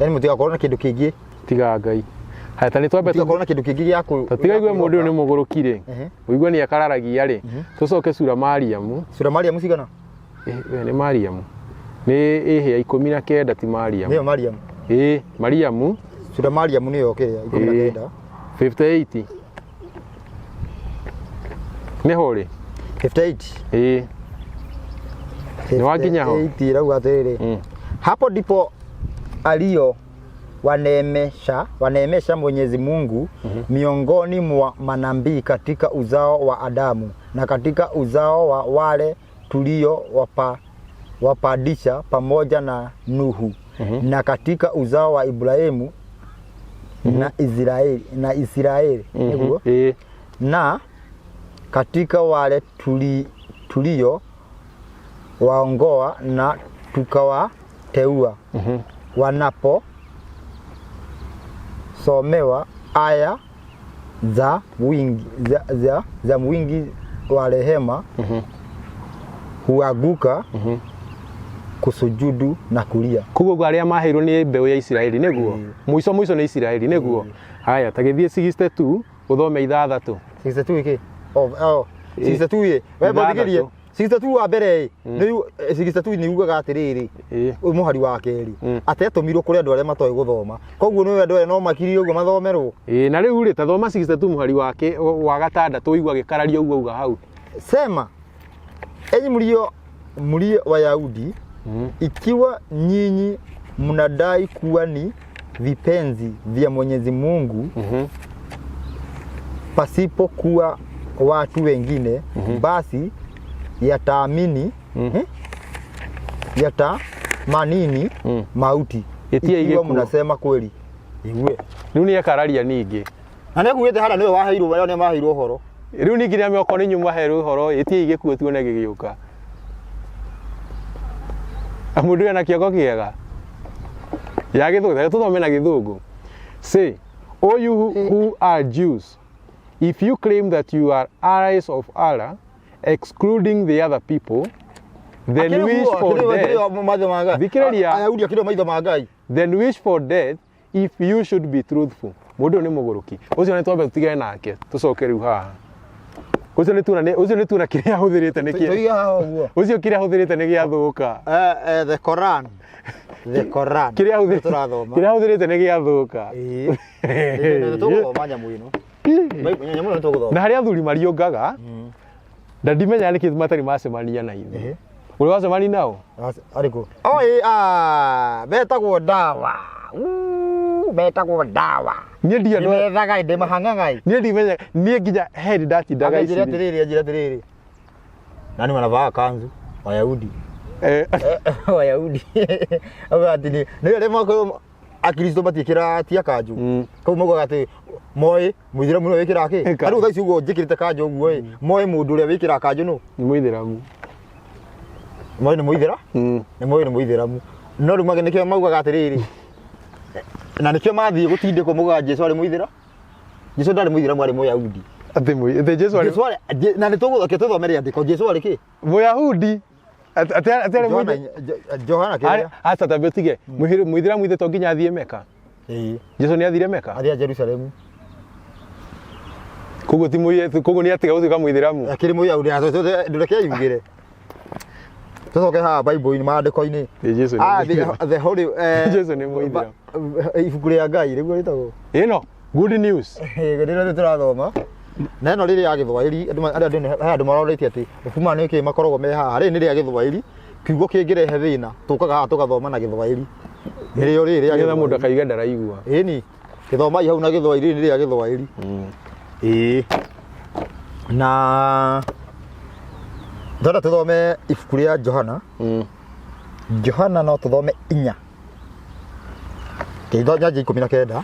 Yani mutigakorwo na kindu kingi, tiga Ngai haya ta nĩ twambe mutigakorwo na kindu kingi gĩa kũ ta tiga igue mũndũ ũyũ nĩ mũgũrũki rĩ Ehe. ũigue nĩ akararagia rĩ tũcoke sura Mariamu Sura Mariamu cigana? Eh, we nĩ Mariamu nĩ ĩhĩa 19 ti Mariamu Nĩyo Mariamu. ĩĩ Mariamu Sura Mariamu nĩyo kĩrĩa 19. 58 nĩho rĩ 58. ĩĩ Nĩ wakinya ho? 58 irauga atĩrĩrĩ hapo ndipo alio waneemesha Mwenyezi Mungu miongoni mwa manabii katika uzao wa Adamu na katika uzao wa wale tulio wapandisha pamoja na Nuhu na katika uzao wa Ibrahimu na Israeli nĩguo ĩĩ na katika wale tulio waongoa na tukawateua wanapo somewa aya za wingi, za wingi wa rehema huanguka kusujudu na kulia. Koguo arĩa maheirwo nĩ mbeũ ya Isiraeli nĩguo mũico mũico nĩ Isiraeli nĩguo haya ta gĩthiĩ 62 ũthome ithathatũ 62 iki oh oh 62 ĩ we mbothigirie 62 wa mbere ĩ nĩ 62 nĩ ugaga atĩrĩrĩ ũyũ mũhari wa kerĩ atĩ atũmirwo kũrĩ andũ arĩa matoĩ gũthoma koguo nĩ andũ arĩa no makirie ũguo mathomerwo ĩ na rĩu rĩ ta thoma 62 mũhari wake wa gatandatũ ũigua agĩkararia ũguo auga hau sema enyi mlio Wayahudi ikiwa nyinyi mnadai kuwa ni vipenzi vya Mwenyezi Mungu pasipokuwa watu wengine, basi yataamini yatamanini mauti. Ĩtia Ikiwa igĩkuo. mnasema kweli. Igue. Rĩu nĩ ekararia ningĩ. Na nĩ akuugĩte harĩa nĩwe waheirwo, arĩa nĩ maheirwo ũhoro. Rĩu ningĩ nĩame okorwo nĩ inyuĩ mwaheirwo ũhoro, ĩtiai gĩkuũ tuone gĩgĩũka. Mũndũ ũyũ ena kĩongo kĩega ya gĩthũngũ, reke tũthome na gĩthũngũ. Say, O you who are Jews, if you claim that you are allies of Allah, excluding the other people, then wish for death, maitho ma Ngai. Thikĩrĩria. Ayahudi akĩrĩ maitho ma Ngai. Then wish for death if you should be truthful. Mũndũ ũyũ nĩ mũgũrũki ũcio, nĩ twambe tũtigane nake, tũcoke rĩu haha. Ũcio nĩ tuona ũcio nĩ tuona kĩrĩa ahũthĩrĩte nĩ kĩ Tũige haha ũguo. Ũcio kĩrĩa ahũthĩrĩte nĩ gĩathũka. The Quran. The Quran. Kĩrĩa ahũthĩrĩte Tũrathoma. Kĩrĩa ahũthĩrĩte nĩ gĩathũka. Ĩĩ. Nĩ tũgũthoma nyamũ ĩno. Nyamũ ĩno nĩ tũgũthoma. Na harĩa athuri mariũngaga na ndimenya nĩkĩ matarĩ macemania na ithuĩ. Ũrĩ wacemania nao? Arĩkũ? Oh, ĩĩ, ah, betagwo ndawa. Betagwo ndawa. Niĩ ndiĩ Nĩ methaga ndĩ mahang'ang'ai. Niĩ ndimenya, niĩ nginya he hĩndĩ ndatindaga Anjĩra ici atĩrĩrĩ, anjĩra atĩrĩrĩ. Nani wanavaa kanzu? Wayahudi. Wayahudi. Auga atĩ nĩ arĩa makoragwo Akristo matiĩkĩraga tia kanju. Kau maugaga atĩ moĩ mũithĩramu nĩwe wĩkĩraga kĩ? Kanju. Rĩu thaa ici ũguo njĩkĩrĩte kanju ũguo ĩ, moĩ mũndũ ũrĩa wĩkĩraga kanju nũ? Nĩ mũithĩramu. Moĩ nĩ mũithĩra? Nĩ moĩ nĩ mũithĩramu. No rĩu nĩkĩo maugaga atĩrĩrĩ, na nĩkĩo mathiĩ gũtindĩkwo maugaga Jesu arĩ mũithĩra. Jesu ndarĩ mũithĩramu, arĩ Mũyahudi. Atĩ Jesu arĩ Jesu arĩ na nĩ tũgũthokia tũthome rĩandĩko. Jesu arĩ kĩ? Mũyahudi. Atĩ arĩ Johana Johana kĩrĩa? Aca, tambe ũtige. Mũithĩramu ithe to nginya athiĩ Meka? Ĩĩ. Jesu nĩ athire Meka? Athiĩ Jerusalemu. Koguo ti koguo nĩ atiga gũtuĩka mũithĩramu. Akĩrĩ Mũyahudi, ndũreke yugĩre. Tũcoke haha Bible-inĩ, maandĩko-inĩ. Ĩ, Jesu nĩ Ah, mũithĩramu. the holy Jesu nĩ mũithĩramu. Ibuku rĩa Ngai rĩguo rĩtagwo. Ĩno good news. Rĩrĩa tũrathoma na ĩno rĩrĩ ya Gĩthwaĩri, andũ he andũ marorĩtie atĩ mabuku maya nĩkĩ makoragwo me haha. Rĩrĩ nĩ rĩa Gĩthwaĩri, kiugo kĩngĩrehe thĩna tũkaga haha tũgathoma na Gĩthwaĩri, nĩrĩo rĩrĩ rĩa Nĩgetha mũndũ Gĩthwaĩri. akaiga ndaraigua. Ĩni gĩthomai hau na Gĩthwaĩri, rĩrĩ nĩ rĩa Gĩthwaĩri. Ĩĩ, na ndĩrenda tũthome ibuku rĩa Johana. Johana no tũthome 4 kĩitho nyanjia 19.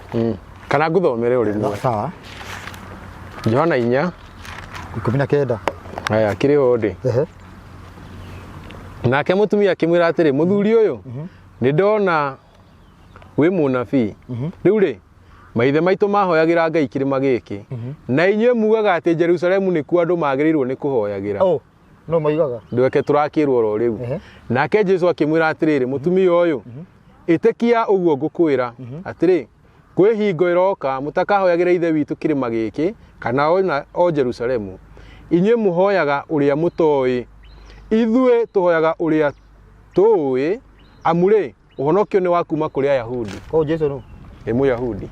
Kana ngũthomere o rĩmwe. Sawa. Johana 4. 19. Aya, kĩrĩ ho ndĩ. Ehe. Nake mũtumia akĩmwĩra atĩrĩ, mũthuri ũyũ, nĩ ndona wĩ mũnabii. Rĩu rĩ, maithe maitũ mahoyagĩra Ngai kĩrĩma gĩkĩ, na inyuĩ mugaga atĩ Jerusalemu nĩkuo andũ magĩrĩirwo nĩ kũhoyagĩra. Oh, no moigaga. Ndweke tũrakĩrwo oro rĩu. Nake Jesu akĩmwĩra atĩrĩrĩ, mũtumia ũyũ, ĩtĩkia ũguo ngũkwĩra atĩrĩ, kwĩ hingo ĩroka mũtakahoyagĩra Ithe witũ kĩrĩma gĩkĩ kana ona o Jerusalemu. Inyuĩ mũhoyaga ũrĩa mũtoĩ, ithuĩ tũhoyaga ũrĩa tũũĩ, amu rĩ, ũhonokio nĩ wa kuma kũrĩ Ayahudi. Koguo Jesu nũ? Nĩ Mũyahudi.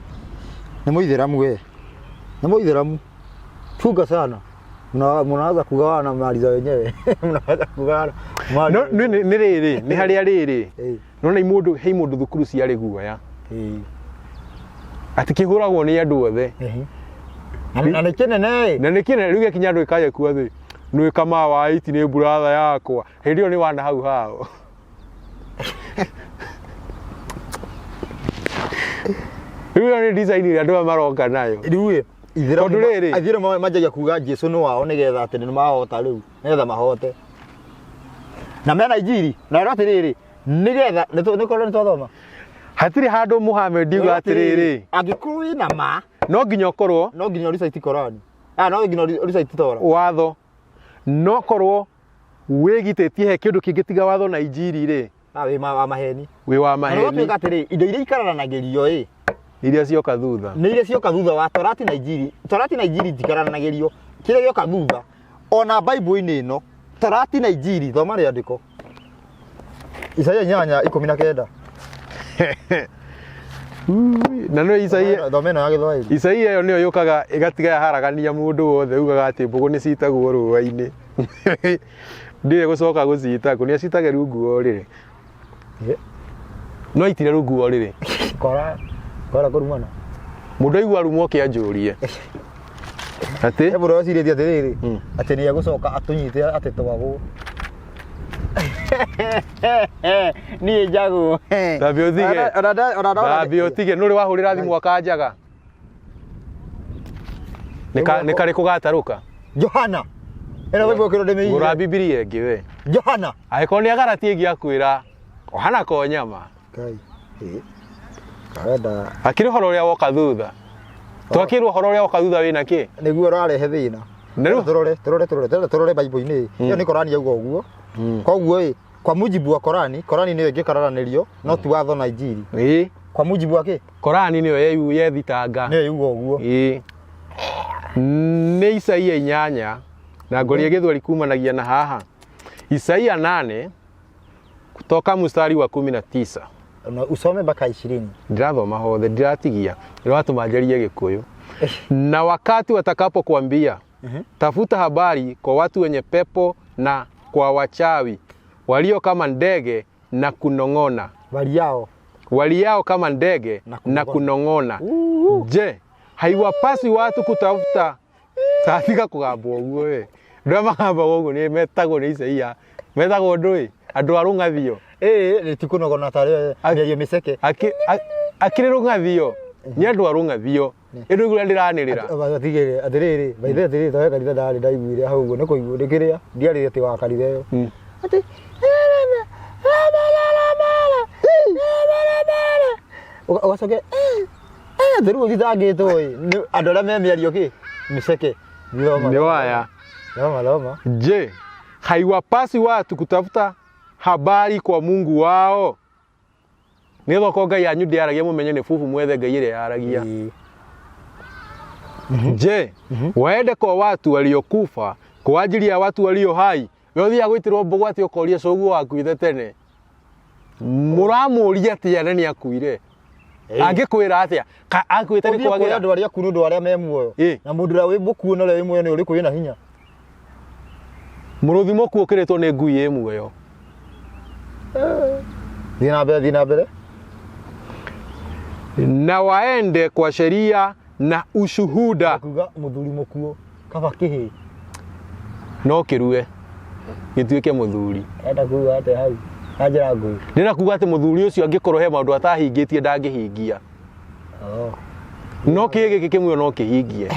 Nĩ mũithĩramu we. Nĩ mũithĩramu. Chunga sana. Mnaanza kugawana mali za wenyewe. Mnaanza kugawana mali. No nĩ rĩrĩ, nĩ harĩa rĩrĩ. Ĩĩ. Nona imũndũ he imũndũ thukuru ciarĩ guoya. Ĩĩ. Atĩ kĩhũragwo nĩ andũ othe. Ehe. Na nĩ kĩnene. Na nĩ kĩnene rĩu gĩkinya andũ ĩkaja kuo thĩ. Nĩ kama wa iti nĩ buratha yakwa. Hĩndĩ ĩyo nĩ wana hau hao. Rĩu ĩyo nĩ design ĩrĩa andũ aya maroka nayo. Rĩu ĩ ithĩramu Tondũ rĩrĩ- aithĩramu manjagia kuga Jesu nĩ wao nĩgetha atĩ nĩ mahota rĩu nĩgetha mahote. Na mena injiri na rĩu atĩrĩrĩ nĩgetha nĩ korwo nĩ twathoma. Hatirĩ handũ Muhammad uga atĩrĩrĩ, Angĩkorwo wĩna ma no nginya ũkorwo no nginya ũrecite Korani. Ah, no nginya ũrecite Torah. Watho no korwo wĩgitĩtie he kĩndũ kĩngĩ tiga watho na injiri rĩ, Ah, wĩ wa maheni. Wĩ wa Na maheni. gwatuĩka atĩrĩ, indo iria ikararanagĩrio ĩ Iria cioka thutha. Nĩ iria cioka thutha wa Torati na Injiri. Torati na Injiri itikararanagĩrio, kĩrĩa gĩoka thutha ona Bible-inĩ ĩno, Torati na Injiri, thoma rĩandĩko Isaia 8:19. Na no Isaia. Thoma ĩno ya Gĩthwaĩri. Isaia ĩyo nĩyo yũkaga ĩgatiga yaharagania mũndũ wothe ugaga atĩ mbũgũ nĩ citagwo rũa-inĩ, ndirĩ gũcoka gũcita kũ nĩ acitage rungu wa ũrĩrĩ. No aitire rungu wa ũrĩrĩ. Kora. Kwara kũrumana. Mũndũ aigua arumwo oke anjũrie atĩ He mũndũ wecirĩtie atĩrĩrĩ, atĩ nĩ egũcoka atũnyite atĩ twagwo. Niĩ njagwo. Thambia ũthige. Ona Thambia ũtige nũrĩ wahũrĩra thimũ akanjaga. Nĩ karĩkũ gatarũka? Johana. Ĩno Bible kĩro ndĩmĩigire. Gũra Bibilia ĩngĩ we. Johana. Angĩkorwo nĩ agaratie ĩngĩ akwĩra ohana ko nyama. Ngai. Ĩ. Karenda Akĩrĩ ũhoro ũrĩa woka thutha. Twakĩrwo ũhoro ũrĩa woka thutha wĩna kĩ? Nĩguo ũrarehe thĩna. Na rĩu- Tũrore tũrore tũrore tũrore tũrore Bible-inĩ. Ĩyo nĩ Korani yauga ũguo. Koguo ĩ, kwa mujibu wa Korani, Korani nĩyo ĩngĩkararanĩrio, no ti watho na Injiri. Ĩ. Kwa mujibu wa kĩ? Korani nĩyo yethitanga. Nĩyo yuga ũguo. Ĩ. Nĩ Isaia 8 na ngoria gĩthweri kumanagia na haha. Isaia 8 kutoka mstari wa 19. Na usome mpaka 20. Ndĩrathoma hothe ndiratigia nĩratũma njarie Gĩkũyũ. Na wakati watakapokuambia tafuta habari kwa watu wenye pepo na kwa wachawi walio kama ndege na kunong'ona, Waliao waliao kama ndege Na na kunong'ona. kunong'ona. Je, haiwapasi watu kutafuta tatiga kũgambwo ũguo we andũ arĩa magambagwo ũguo nĩ metagwo nĩ Isaia metagwo ndũĩ andũ a rũng'athio. Ĩĩ, nĩ ti kũnogona tarĩ mĩario mĩceke. Akĩrĩ rũng'athio nĩ andũ a rũng'athio ĩndũ igũrũ ndĩranĩrĩra. Atigĩrĩ atĩrĩrĩ baithe atĩrĩrĩ tawe kanitha ndarĩ ndaiguire hau ũguo nĩ kũiguo nĩ kĩrĩa ndiarĩ atĩ wa kanitha ĩyo atĩ ũgacoke atĩ rĩu ũthitangĩtwo ĩ nĩ andũ arĩa me mĩario kĩ mĩceke. Thoma. Nĩ waya. Thoma thoma. Je, haiwapasi watu kutafuta habari kwa Mungu wao? Nĩ thoko Ngai yanyu ndĩaragia mũmenye nĩ bubu mwethe Ngai ĩrĩa yaragia. Ĩĩ. Je, waende kwa watu waliokufa kwa ajili ya watu walio hai? We ũthiaga gwĩtĩrwo mbũgũ atĩ ũkoria cũguo wakuire tene. Mũramũria atĩa na nĩakuire? Angĩkwĩra atĩa? Akuĩte nĩ Ũthiĩ kũrĩ kwagĩra. andũ arĩa akuũ nĩ ũndũ wa arĩa me muoyo. Ĩ. Na mũndũ ũrĩa wĩ mũkuũ na ũrĩa wĩ muoyo nĩ ũrĩkũ wĩna hinya? Mũrũthi mũkuũ ũkĩrĩtwo nĩ ngui ĩ muoyo. Thiĩ na mbere, thiĩ na mbere. Na waende kwa sheria na ushuhuda. Kuga mũthuri mũkuũ kaba kĩhĩ. No kĩrue gĩtuĩke mũthuri. Enda kuga atĩa hau? Na njĩra nguhĩ. Ndĩrenda kuga atĩ mũthuri ũcio angĩkorwo he maũndũ atahingĩtie ndangĩhingia. Oh. No kĩĩ gĩkĩ kĩmwe no kĩhingie.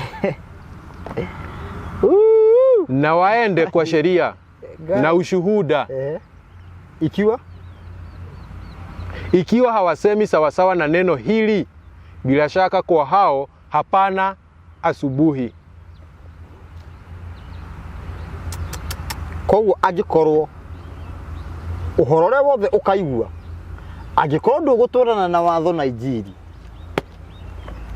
Na waende kwa sheria na ushuhuda. Ikiwa? Ikiwa hawasemi sawasawa na neno hili, bila shaka kwa hao hapana asubuhi. Koguo angĩkorwo ũhoro ũrĩa wothe ũkaigua angĩkorwo ndũgũtwarana na watho na Injiri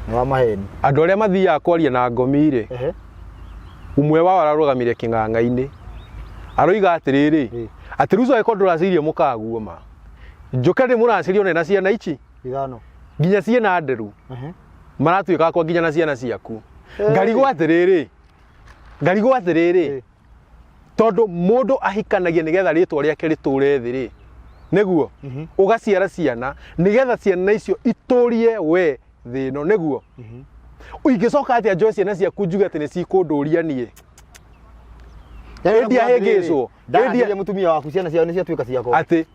nĩ wa maheni. Andũ arĩa mathiaga kwaria na ngomi rĩ, ũmwe wao ararũgamire kĩng'ang'a-inĩ aroiga atĩrĩrĩ, atĩ rĩu angĩkorwo ndũracirie mũkaguoma njũke ndĩmũracirie one na ciana ici 5 nginya ciĩna nderu maratuĩka akwa nginya na ciana ciaku. Ngarigwo atĩrĩrĩ, ngarigwo atĩrĩrĩ, tondũ mũndũ ahikanagia nĩgetha rĩtwa rĩake rĩtũre thĩ rĩ, nĩguo ũgaciara ciana nĩgetha ciana icio itũrie we thĩ ĩno, nĩguo ingĩcoka atĩa njoe ciana ciaku njuge atĩ nĩ cikũndũria niĩ? Ĩndĩ ahĩngĩcwo. Ndaraciria mũtumia waku ciana ciao nĩ ciatuĩka ciakwa. Atĩ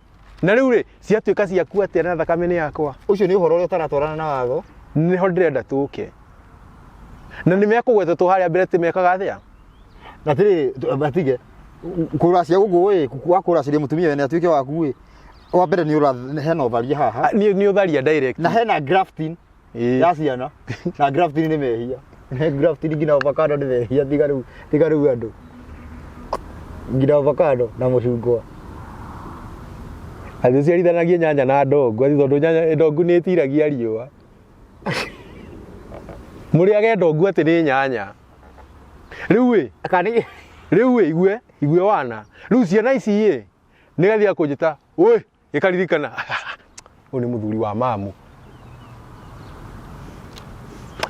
na rĩu rĩ ciatuĩka ciaku atĩa na thakame nĩ yakwa? Ũcio nĩ ũhoro ũrĩa ũtaratwarana na watho. Nĩho ndĩrenda tũke. Na nĩ mekũgwetetwo harĩa mbere atĩ mekaga atĩa? Na atĩrĩrĩ, matige kũracia gũkũ ĩ, wakũraciria mũtumia wene atuĩke waku ĩ, wa mbere nĩ ũra hena ũtharia haha. Nĩ ũtharia direct. Na hena grafting ya ciana. Na grafting nĩ mehia. Grafting nginya avocado nĩ mehia, tiga rĩu, tiga rĩu andũ. Nginya avocado na mũcungwa. Atĩ ũciarithanagie nyanya na ndongu, atĩ tondũ nyanya ndongu nĩ ĩtiragia riũa. Mũrĩage ndongu atĩ nĩ nyanya. Rĩu ĩ, rĩu ĩ, igue, igue wana. Rĩu ciana ici ĩ, nĩ gathiaga kũnjĩta, oi, gĩkaririkana, ũyũ nĩ mũthuri wa mamu.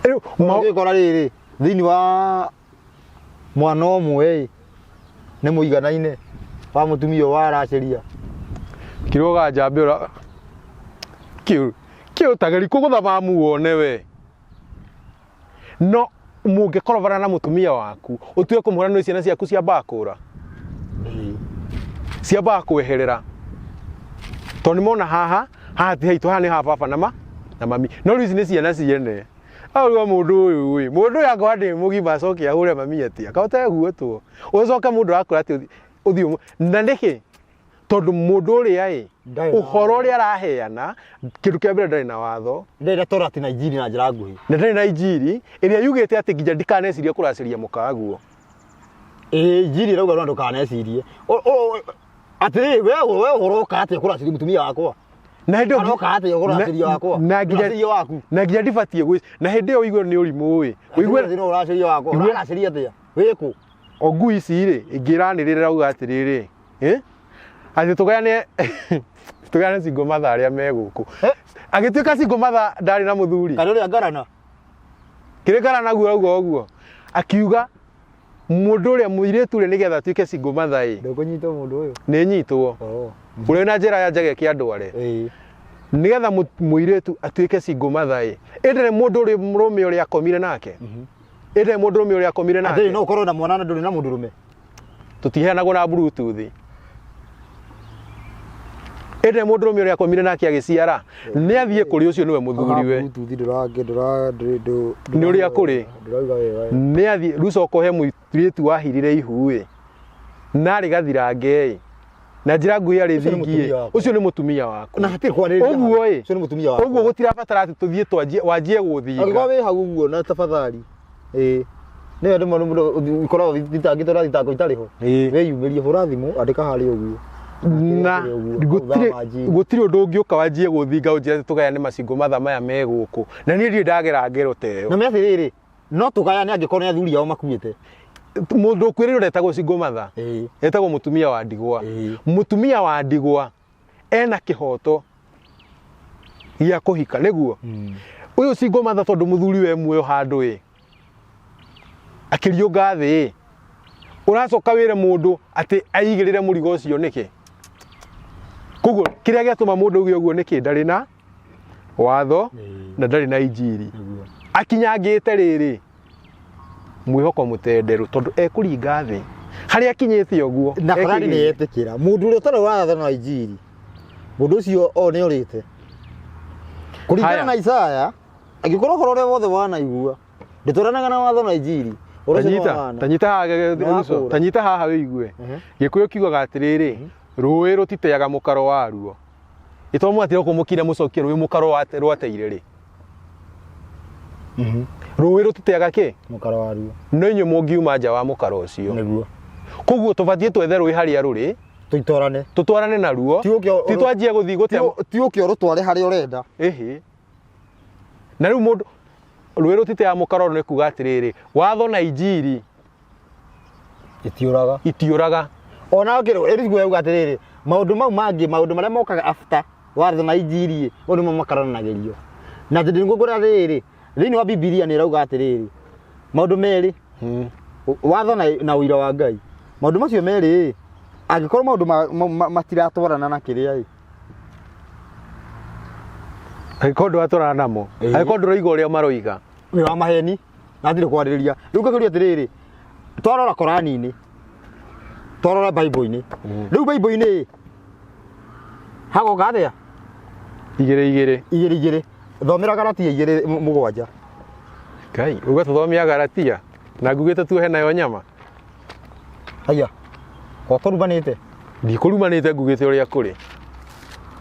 Rĩu, Ũngĩkora rĩrĩ, thĩinĩ wa mwana ũmwe ĩ, nĩ mũiganaine wa mũtumia ũyũ waracĩria. Kiroga njambe ũra Kĩ ũtageri kũgũtha mamu wone we. No mũngĩkorobana na mũtumia waku ũtue kũmũhũra nĩ ciana ciaku ciambaga kũra. Ciambaga kweherera. Tondũ nĩmona haha, haha ti haitũ, haha nĩ ha baba na ma na mami. No rĩu ici nĩ ciana ciene. Auga mũndũ ũyũ ĩ, mũndũ ũyũ angorwo ndĩ mũgima acoke ahũre mami atĩa? Kaĩ ũteguotwo? Ũcoke mũndũ akwĩra atĩ ũthiĩ na nĩkĩ? Tondũ mũndũ ũrĩa ĩ, Ndarĩ na ũhoro ũrĩa araheana, kĩndũ kĩa mbere ndarĩ na watho. Ndarĩ na Torati na Injiri na njĩra nguhĩ. Na ndarĩ na Injiri ĩrĩa yugĩte atĩ nginya ndikanecirie kũracĩria mũkaguo. Ĩĩ Injiri ĩrauga no ndũkanecirie. Atĩrĩrĩ we we ũroka atĩa kũracĩria mũtumia wakwa? Na hĩndĩ ĩyo Aroka atĩa kũracĩria wakwa? Na nginya Ũracĩria waku. Na nginya ndibatiĩ gwĩ na hĩndĩ ĩyo ũigue nĩ ũrimũ ĩ. Ũigue no ũracĩria wakwa. Ũraracĩria atĩa? Wĩkũ? O ngui ici rĩ, ĩngĩranĩrĩra ĩrauga atĩrĩrĩ, eh? Atĩ tũgayane tũgayane single mother arĩa me gũkũ. Agĩtuĩka single mother ndarĩ na mũthuri. Kana ũrĩa ngarana? Kĩrĩa ngarana guo auga ũguo. Akiuga mũndũ ũrĩa mũirĩtu ũrĩa nĩgetha atuĩke single mother ĩ. Ndũkũnyitwo mũndũ ũyũ. Nĩ nyitwo. Oh. Ũrĩa na njĩra ya njege kĩa ndware. Ĩĩ. Nĩgetha mũirĩtu atuĩke single mother ĩ. Ĩndĩ nĩ mũndũ ũrĩa mũrũme ũrĩa akomire nake. Ĩndĩ nĩ mũndũ ũrũme ũrĩa akomire nake. Atĩrĩ no ũkorwo na mwana na ndũrĩ na mũndũrũme. Tũtiheanagwo na bluetooth. Ĩndĩ nĩ mũndũrũme ũrĩa akomire nake agĩciara, nĩ athiĩ kũrĩ ũcio nĩwe mũthuriwe. Bluetooth ndũra ndũra ndũ Nĩ ũrĩa kũrĩ. Ndũrauga wega. Nĩ athiĩ rĩu coka ũhe mũirĩtu wahirire ihu ĩ. Na arĩ gathirange ĩ. Na njĩra nguhĩ arĩ Ũcio nĩ thingi ĩ. mũtumia waku. Ũcio nĩ mũtumia waku. Na hatirĩ kwarĩrĩria. Ũguo ĩ. Ũcio nĩ mũtumia waku. Ũguo gũtirabatara atĩ tũthiĩ twanjie wanjie gũthinga. Angĩkorwo wĩ hau ũguo na tafadhali. Ĩĩ. Nĩ andũ mũno mũno ikoragwo thitangĩtwo na thitango itarĩ ho. Ĩĩ. Wĩyumĩrie hũra thimũ andĩka harĩa ũguo. Na gũtirĩ gũtirĩ ũndũ ũngĩũka wanjie gũthinga ũnjĩre atĩ tũgayane macingo matha maya me gũkũ. Na niĩ ndirĩ ndagera ngero ta ĩyo. Na me atĩrĩrĩ, no tũgayane angĩkorwo nĩ athuri ao makuĩte. Mũndũ ũkuĩrĩirwo ndetagwo single mother. Ĩĩ. Etagwo mũtumia wa ndigwa. Ĩĩ. Mũtumia wa ndigwa ena kĩhoto gĩa kũhika nĩguo. Ũyũ single mother tondũ mũthuri we muoyo handũ ĩ akĩriũnga thĩ ĩ ũracoka wĩre mũndũ atĩ aigĩrĩre mũrigo ũcio nĩkĩ? Koguo kĩrĩa gĩatũma mũndũ auge ũguo nĩkĩ? Ndarĩ na watho na ndarĩ na injiri. Akinyangĩte rĩrĩ mwĩhoko mũtenderũ tondũ ekũringa thĩ harĩa akinyĩte ũguo. Na Korani nĩ yetĩkĩra mũndũ ũrĩa ũtarĩ watho na injiri mũndũ ũcio o nĩ orĩte kũringana na Isaya. Angĩkorwo ũhoro ũrĩa wothe wanaigua ndũtwaranaga na watho na injiri, ũhoro ũcio nĩ Tanyita, wa tanyita haha Nĩwakũra. tanyita haha wĩigue. Gĩkũyũ kiugaga atĩrĩrĩ, rũĩ rũtiteaga mũkaro waruo. Ĩto mwatira kũmũkira mũcokie rũĩ mũkaro rwateire rĩ. Rũĩ rũtiteaga kĩ? Mũkaro waruo. No inyuĩ mũngiuma nja wa mũkaro ũcio. Nĩguo. Koguo tũbatiĩ twethe rũĩ harĩa rũrĩ, Tũitwarane. Tũtwarane naruo. Ti ũke Ti twanjie gũthiĩ gũte Ti ũke ũrũtware harĩa ũrenda. Ĩhĩ. Na rĩu mũndũ rũĩ rũtiteaga mũkaro nĩ kuga atĩrĩrĩ, watho na injiri Itiũraga. Itiũraga. Ona ũkĩrwo, ĩrĩ guo yauga atĩrĩrĩ, maũndũ mau mangĩ, maũndũ marĩa mokaga after watho na injiri ĩ, mau nĩmo makaranagĩrio. Na tondũ nĩguo ngwĩra atĩrĩrĩ, thĩinĩ wa Bibilia nĩ ĩrauga atĩrĩrĩ, maũndũ merĩ, watho na ũira wa Ngai. Maũndũ macio merĩ ĩ, angĩkorwo maũndũ matiratwarana na kĩrĩa ĩ. Angĩkorwo ndũratwarana namo, angĩkorwo ndũraigua ũrĩa maroiga. Nĩ wa maheni, na ndirĩ kwarĩrĩria. Rĩu ngakĩũria atĩrĩrĩ, twarora Korani-inĩ, twarora Bible-inĩ. Rĩu Bible-inĩ ĩ, hagoka atĩa? Igĩrĩ igĩrĩ. Igĩrĩ igĩrĩ. Thomera Galatia igĩrĩ mũgwanja. Ngai, uga tũthomia Galatia na ngugĩte tuohe nayo nyama. Haya. Kwa kũrumanĩte? Ndikũrumanĩte ngugĩte ũrĩa kũrĩ.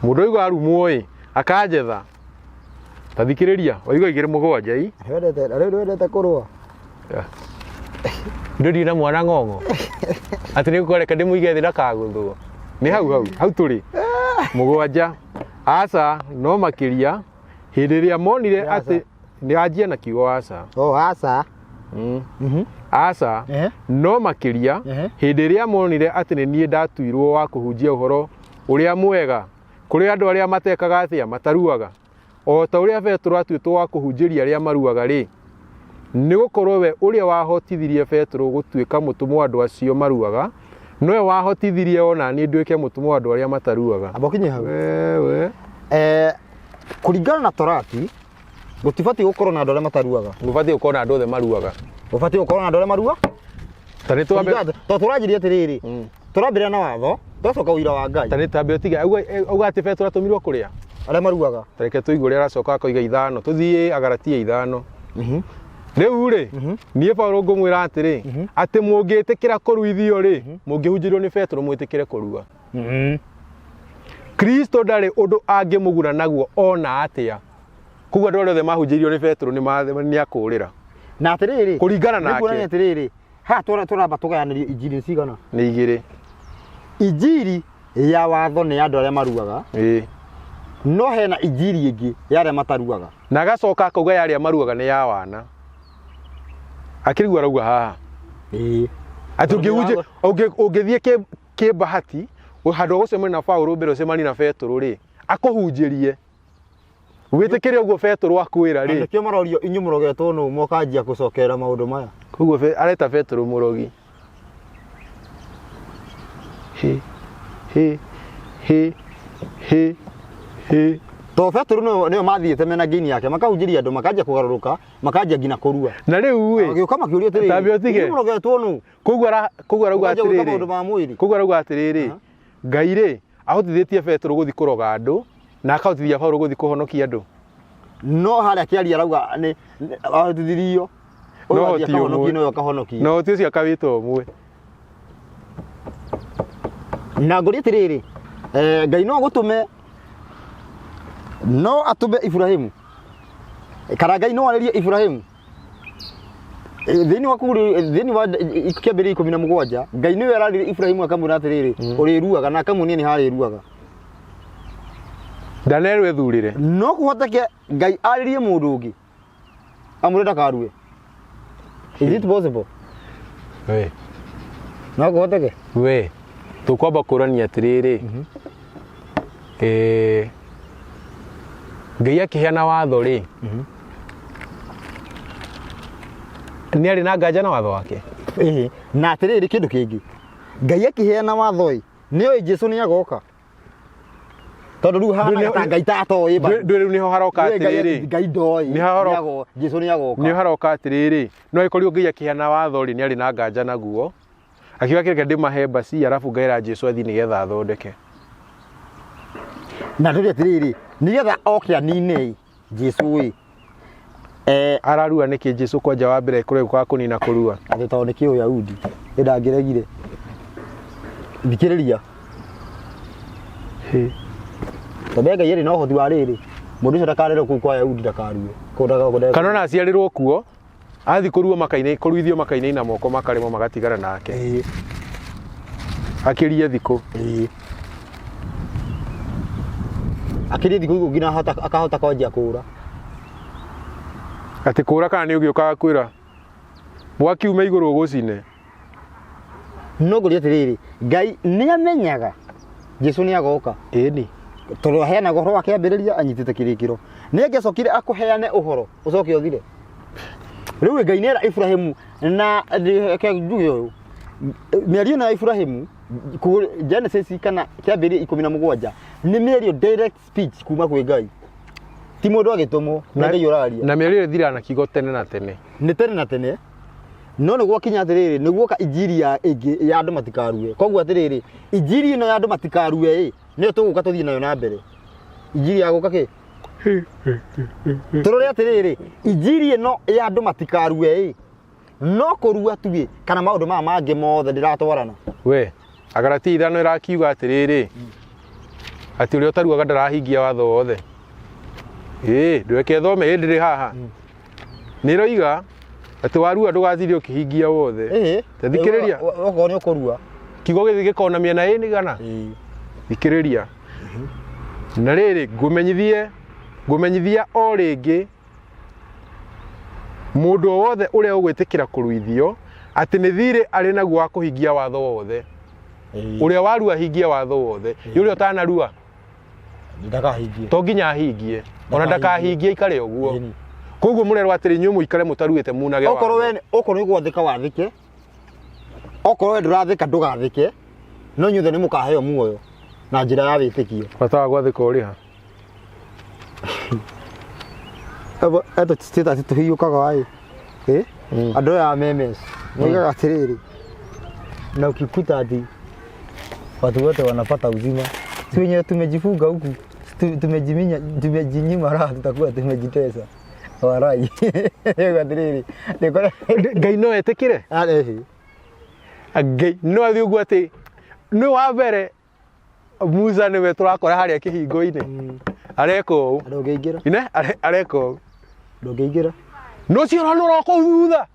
Mũndũ oiga arumwo ĩ, akanjetha. Ta thikĩrĩria, waigua igĩrĩ mũgwanja ĩ. Wendete, rĩu wendete kũrũa. Ndũrĩ na mwana ng'ong'o. Atĩ nĩ ngũreka ndĩmũige thĩ ndakagũthwo. Nĩ hau hau, hau tũrĩ. Mũgwanja. Aca, no makĩria hĩndĩ ĩrĩa monire Aca. atĩ nĩ anjia na kiugo aca. Oh, aca. Aca, no makĩria hĩndĩ ĩrĩa monire atĩ nĩ niĩ ndatuirwo wa kũhunjia ũhoro ũrĩa mwega kũrĩ andũ arĩa matekaga atĩa, mataruaga, o ta ũrĩa Petero atuĩtwo wa kũhunjĩria arĩa maruaga rĩ, nĩ gũkorwo we ũrĩa wahotithirie Petero gũtuĩka mũtũmwo andũ acio maruaga, nowe wahotithirie o na niĩ nduĩke mũtũmwo andũ arĩa mataruaga. Amba ũkinye hau. Wewe. Kũringana na Torati, gũtibatiĩ gũkorwo na andũ arĩa mataruaga. Gũbatiĩ gũkorwo na andũ othe maruaga. Gũbatiĩ gũkorwo na andũ arĩa marua. Ta nĩ twambe Tondũ tũranjirie atĩrĩrĩ, tũrambĩrĩria na watho, twacoka ũira wa Ngai. Ta nĩ tambe ũtige auga atĩ Petero atũmirwo kũrĩa arĩa maruaga. Ta reke tũigue ũrĩa aracoka akoiga ithano, tũthiĩ Agalatia ithano. Rĩu rĩ, niĩ Paulo ngũmwĩra atĩrĩ, atĩ mũngĩtĩkĩra kũruithio rĩ, mũngĩhunjĩrio nĩ Petero mwĩtĩkĩre kũrua. Kristo ndarĩ ũndũ angĩmũguna naguo ona atĩa. Koguo andũ arĩa othe mahunjĩirio nĩ Petero nĩ akũrĩra. Na atĩrĩrĩ, Kũringana nake. Nĩ kuonania atĩrĩrĩ, haha tũramba tũgayanĩrio injiri nĩ cigana? Nĩ igĩrĩ. Injiri ya watho nĩ ya andũ arĩa maruaga. No hena injiri ĩngĩ ya arĩa mataruaga. Na agacoka akauga ya arĩa maruaga nĩ ya wana. Akĩrigwo arauga haha. Atĩ ũngĩthiĩ kĩmbahati, handũ ha gũcemania na Paũlũ mbere ũcemanie na Petero rĩ, akũhunjĩrie. Wĩtĩkĩre ũguo Petero akwĩra rĩ. Nĩkĩo marorio inyuĩ mũrogetwo nũ mũkanjia gũcokerera maũndũ maya. Koguo areta Petero mũrogi. Hĩ, hĩ, hĩ, hĩ, hĩ. To Petero nĩwe mathiĩte mena ngĩini yake makahunjĩria andũ makanjia kũgarũrũka makanjia nginya kũrua. Na rĩu ĩ, Magĩũka makĩũria atĩrĩrĩ, Tambia ũtige. inyuĩ mũrogetwo nũ? Koguo koguo arauga Mũkanjia gwĩka atĩrĩrĩ. maũndũ ma mwĩrĩ. Koguo arauga atĩrĩrĩ, Ngai rĩ, ahotithĩtie Petero gũthiĩ kũroga andũ na akahotithia Paulo gũthiĩ kũhonokia andũ. No harĩa akĩaria arauga nĩ ahotithirio. No Ũyũ athiĩ hoti ũmwe. akahonokie na ũyũ akahonokie. Na ũhoti ũcio akawĩta ũmwe. Na ngũria atĩrĩrĩ, Ngai no agũtũme, no atũme Iburahĩmu, kana Ngai no arĩrie Iburahĩmu thĩinĩ wa kũu, thĩinĩ wa kĩambĩrĩria 17, Ngai nĩwe ararĩria Iburahĩmu akamwĩra atĩrĩrĩ, ũrĩruaga, na akamuonia nĩ harĩruaga. Ndanerwo ethurĩre. No kũhoteke Ngai arĩrie mũndũ ũngĩ amwĩre ndakarue. Is it possible? We. No kũhoteke? We. Tũkwamba kũrania atĩrĩrĩ. Ngai akĩheana watho rĩ, nĩ arĩ na nganja na watho wake? Ĩhĩ, na atĩrĩrĩ kĩndũ kĩngĩ, Ngai akĩheana watho ĩ, nĩ oĩ Jesu nĩ agoka. Tondũ rĩu hahanaga ta Ngai ta atoĩ bado. Ndũĩ rĩu nĩho haroka Ndũĩ Ngai atĩrĩrĩ. Ngai ndoĩ. Nĩho haroka. Jesu nĩ agoka. Nĩho haroka atĩrĩrĩ, no ĩkorirwo Ngai akĩheana watho rĩ, nĩ arĩ na nganja naguo. Akiuga kĩreke ndĩmahe mbaci, arabu ngaĩra Jesu athiĩ nĩgetha athondeke. Na ndũrĩ atĩrĩrĩ, nĩgetha oke anine Jesu ĩ. Ararua nĩkĩ Jesu kwanja wa mbere kũrĩa gũkaga kũnina kũrua? Atĩ tondũ nĩ kĩũyahudi, ĩ ndangĩregire. Thikĩrĩria. Tondũ Ngai arĩ na ũhoti wa rĩrĩ, mũndũ ũcio ndakarerwo kũu kwa Ayahudi ndakarue. Kũu ndaka- Kana ona aciarĩrwo kuo, athi kũruo makaina, kũruithio makainaina moko makaremwo magatigana nake. Akĩrie thikũ. Akĩrie thikũ igũ nginya akahota kwanjia kũra. Atĩ kũra kana nĩ ũgĩũkaga kwĩra mwaki ume igũrũ ũgũcine. No ngũria atĩrĩrĩ, Ngai nĩ amenyaga Jesu nĩ agoka. Ĩni. Tondũ aheanaga ũhoro wa kĩambĩrĩria anyitĩte kĩrĩkĩro. Nĩ angĩacokire akũheane ũhoro ũcoke ũthire. Rĩu Ngai nĩ era Iburahĩmu na reke njuge ũyũ. Mĩario ĩno ya Iburahĩmu Genesis kana kĩambĩrĩria 17 nĩ mĩario direct speech kuma kwĩ Ngai. Ti mũndũ agĩtũmwo, nĩ Ngai ũraria. Na mĩario ĩyo ĩthiraga na kiugo tene na tene. Nĩ tene na tene. No nĩ gwakinya atĩrĩrĩ, nĩ guoka injiri ya ĩngĩ ya andũ matikarue. Koguo atĩrĩrĩ, injiri ĩno ya andũ matikarue ĩ, nĩyo tũgũka tũthiĩ nayo na mbere. Injiri ya gũka kĩ? Tũrore atĩrĩrĩ, injiri ĩno ya andũ matikarue ĩ, no kũrua tu ĩ, kana maũndũ maya mangĩ mothe ndĩratwarana. We, Agalatia ithano ĩrakiuga atĩrĩrĩ, atĩ ũrĩa ũtaruaga ndarahingia watho wothe. Ĩĩ, ndweke thome, ĩ ndĩrĩ haha. Nĩ ĩroiga atĩ warua ndũgathirie ũkĩhingia wothe. Ĩĩ. Ta thikĩrĩria. Okorwo nĩ ũkũrua. Kiugo gĩthĩ gĩkoragwo na mĩena ĩigana? Thikĩrĩria. Na rĩrĩ, ngũmenyithia o rĩngĩ mũndũ o wothe ũrĩa ũgwĩtĩkĩra kũruithio atĩ nĩ thiirĩ arĩ naguo wa kũhingia watho wothe. Ũrĩa warua ahingie watho wothe. Nĩ ũrĩa ũtanarua. Ndakahingie. To nginya ahingie. Ona ndakahingie aikare ũguo. Koguo mũrerwo atĩrĩ inyuĩ mũikare mũtaruĩte munage watho. Okorwo we okorwo nĩ gwathĩka wathĩke. Okorwo we ndũrathĩka ndũgathĩke. No inyuothe nĩ mũkaheo muoyo na njĩra ya wĩtĩkio. Bata wa gwathĩka ũrĩ ha? Eto status tũhiũkaga ĩ ĩ andũ aya a memes moigaga atĩrĩrĩ, na ukikuta ati watu wote wanapata uzima, si wenyewe tumejifunga huku, tumejiminya, tumejinyima raha, tutakuwa tumejitesa warai. Atĩrĩrĩ, nĩkora Ngai no etĩkĩre? Arehi. Ngai no athiĩ ũguo atĩ nĩ wa mbere Musa nĩwe tũrakora harĩa kĩhingo-inĩ areka ũũ. Ndũngĩingĩra. Ine areka ũũ. Ndũngĩingĩra. No ũcio ũranora kũu thutha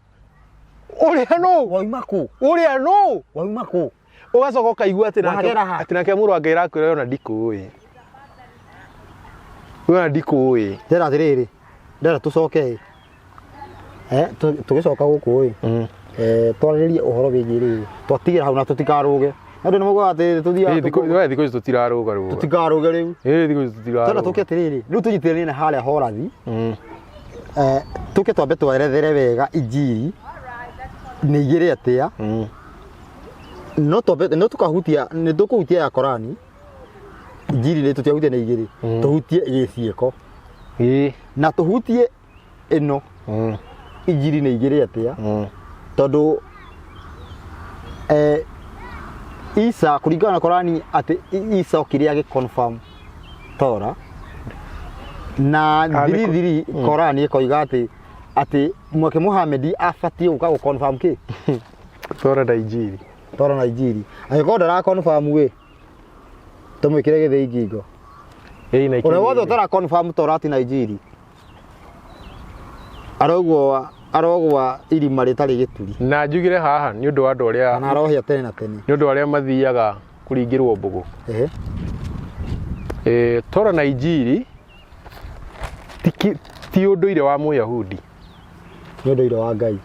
ũrĩa nũ? Wauma kũ? Ũrĩa nũ? Wauma kũ? Ũgacoka ũkaigua atĩ nake Wagera ha? Atĩ nake mũrũ wa Ngai arakwĩra ona ndikũĩ, ona ndikũĩ. Ndĩra atĩrĩrĩ, ndĩra tũcoke ĩ, tũgĩcoka gũkũ ĩ, twarĩrĩrie ũhoro wĩgiĩ rĩrĩ, twatigĩra hau na tũtikarũge. Andũ nĩ maugaga atĩ tũthiaga We thikũ ici tũtirarũga rũga. Tũtikarũge rĩu. Ĩ, thikũ ici tũrenda tũtirarũga. Tũke atĩrĩrĩ, rĩu tũnyitĩrĩrie na harĩa horathi. Tũke twambe twerethere wega injiri nĩ igĩrĩ atĩa. No twambe no tũkahutia, nĩ tũkũhutia ya Korani, injiri nĩ tũtiahutia nĩ igĩrĩ. Tũhutie gĩciĩko na tũhutie ĩno injiri nĩ igĩrĩ atĩa, tondũ Isa kũringana na Korani atĩ Isa okire agĩ confirm Tora na Ah, nĩ thiri thiri. Korani ĩkoiga atĩ mwake Muhammad abatiĩ gũka gũ confirm kĩ? Tora na injiri. Tora na injiri. Angĩkorwo ndara confirm ĩ, tũmwĩkĩre gĩthĩi ngingo. Ĩ, na ũrĩa wothe ũtara confirm Torati na injiri arogwa irima rĩtarĩ gĩturi. Na njugire haha nĩ ũndũ wa andũ arĩa kana arohĩa tene na tene. Nĩ ũndũ wa arĩa mathiaga kũringĩrwo mbũgũ. Tora na injiri ti ũndũire wa Mũyahudi. Nĩ ũndũire wa Ngai.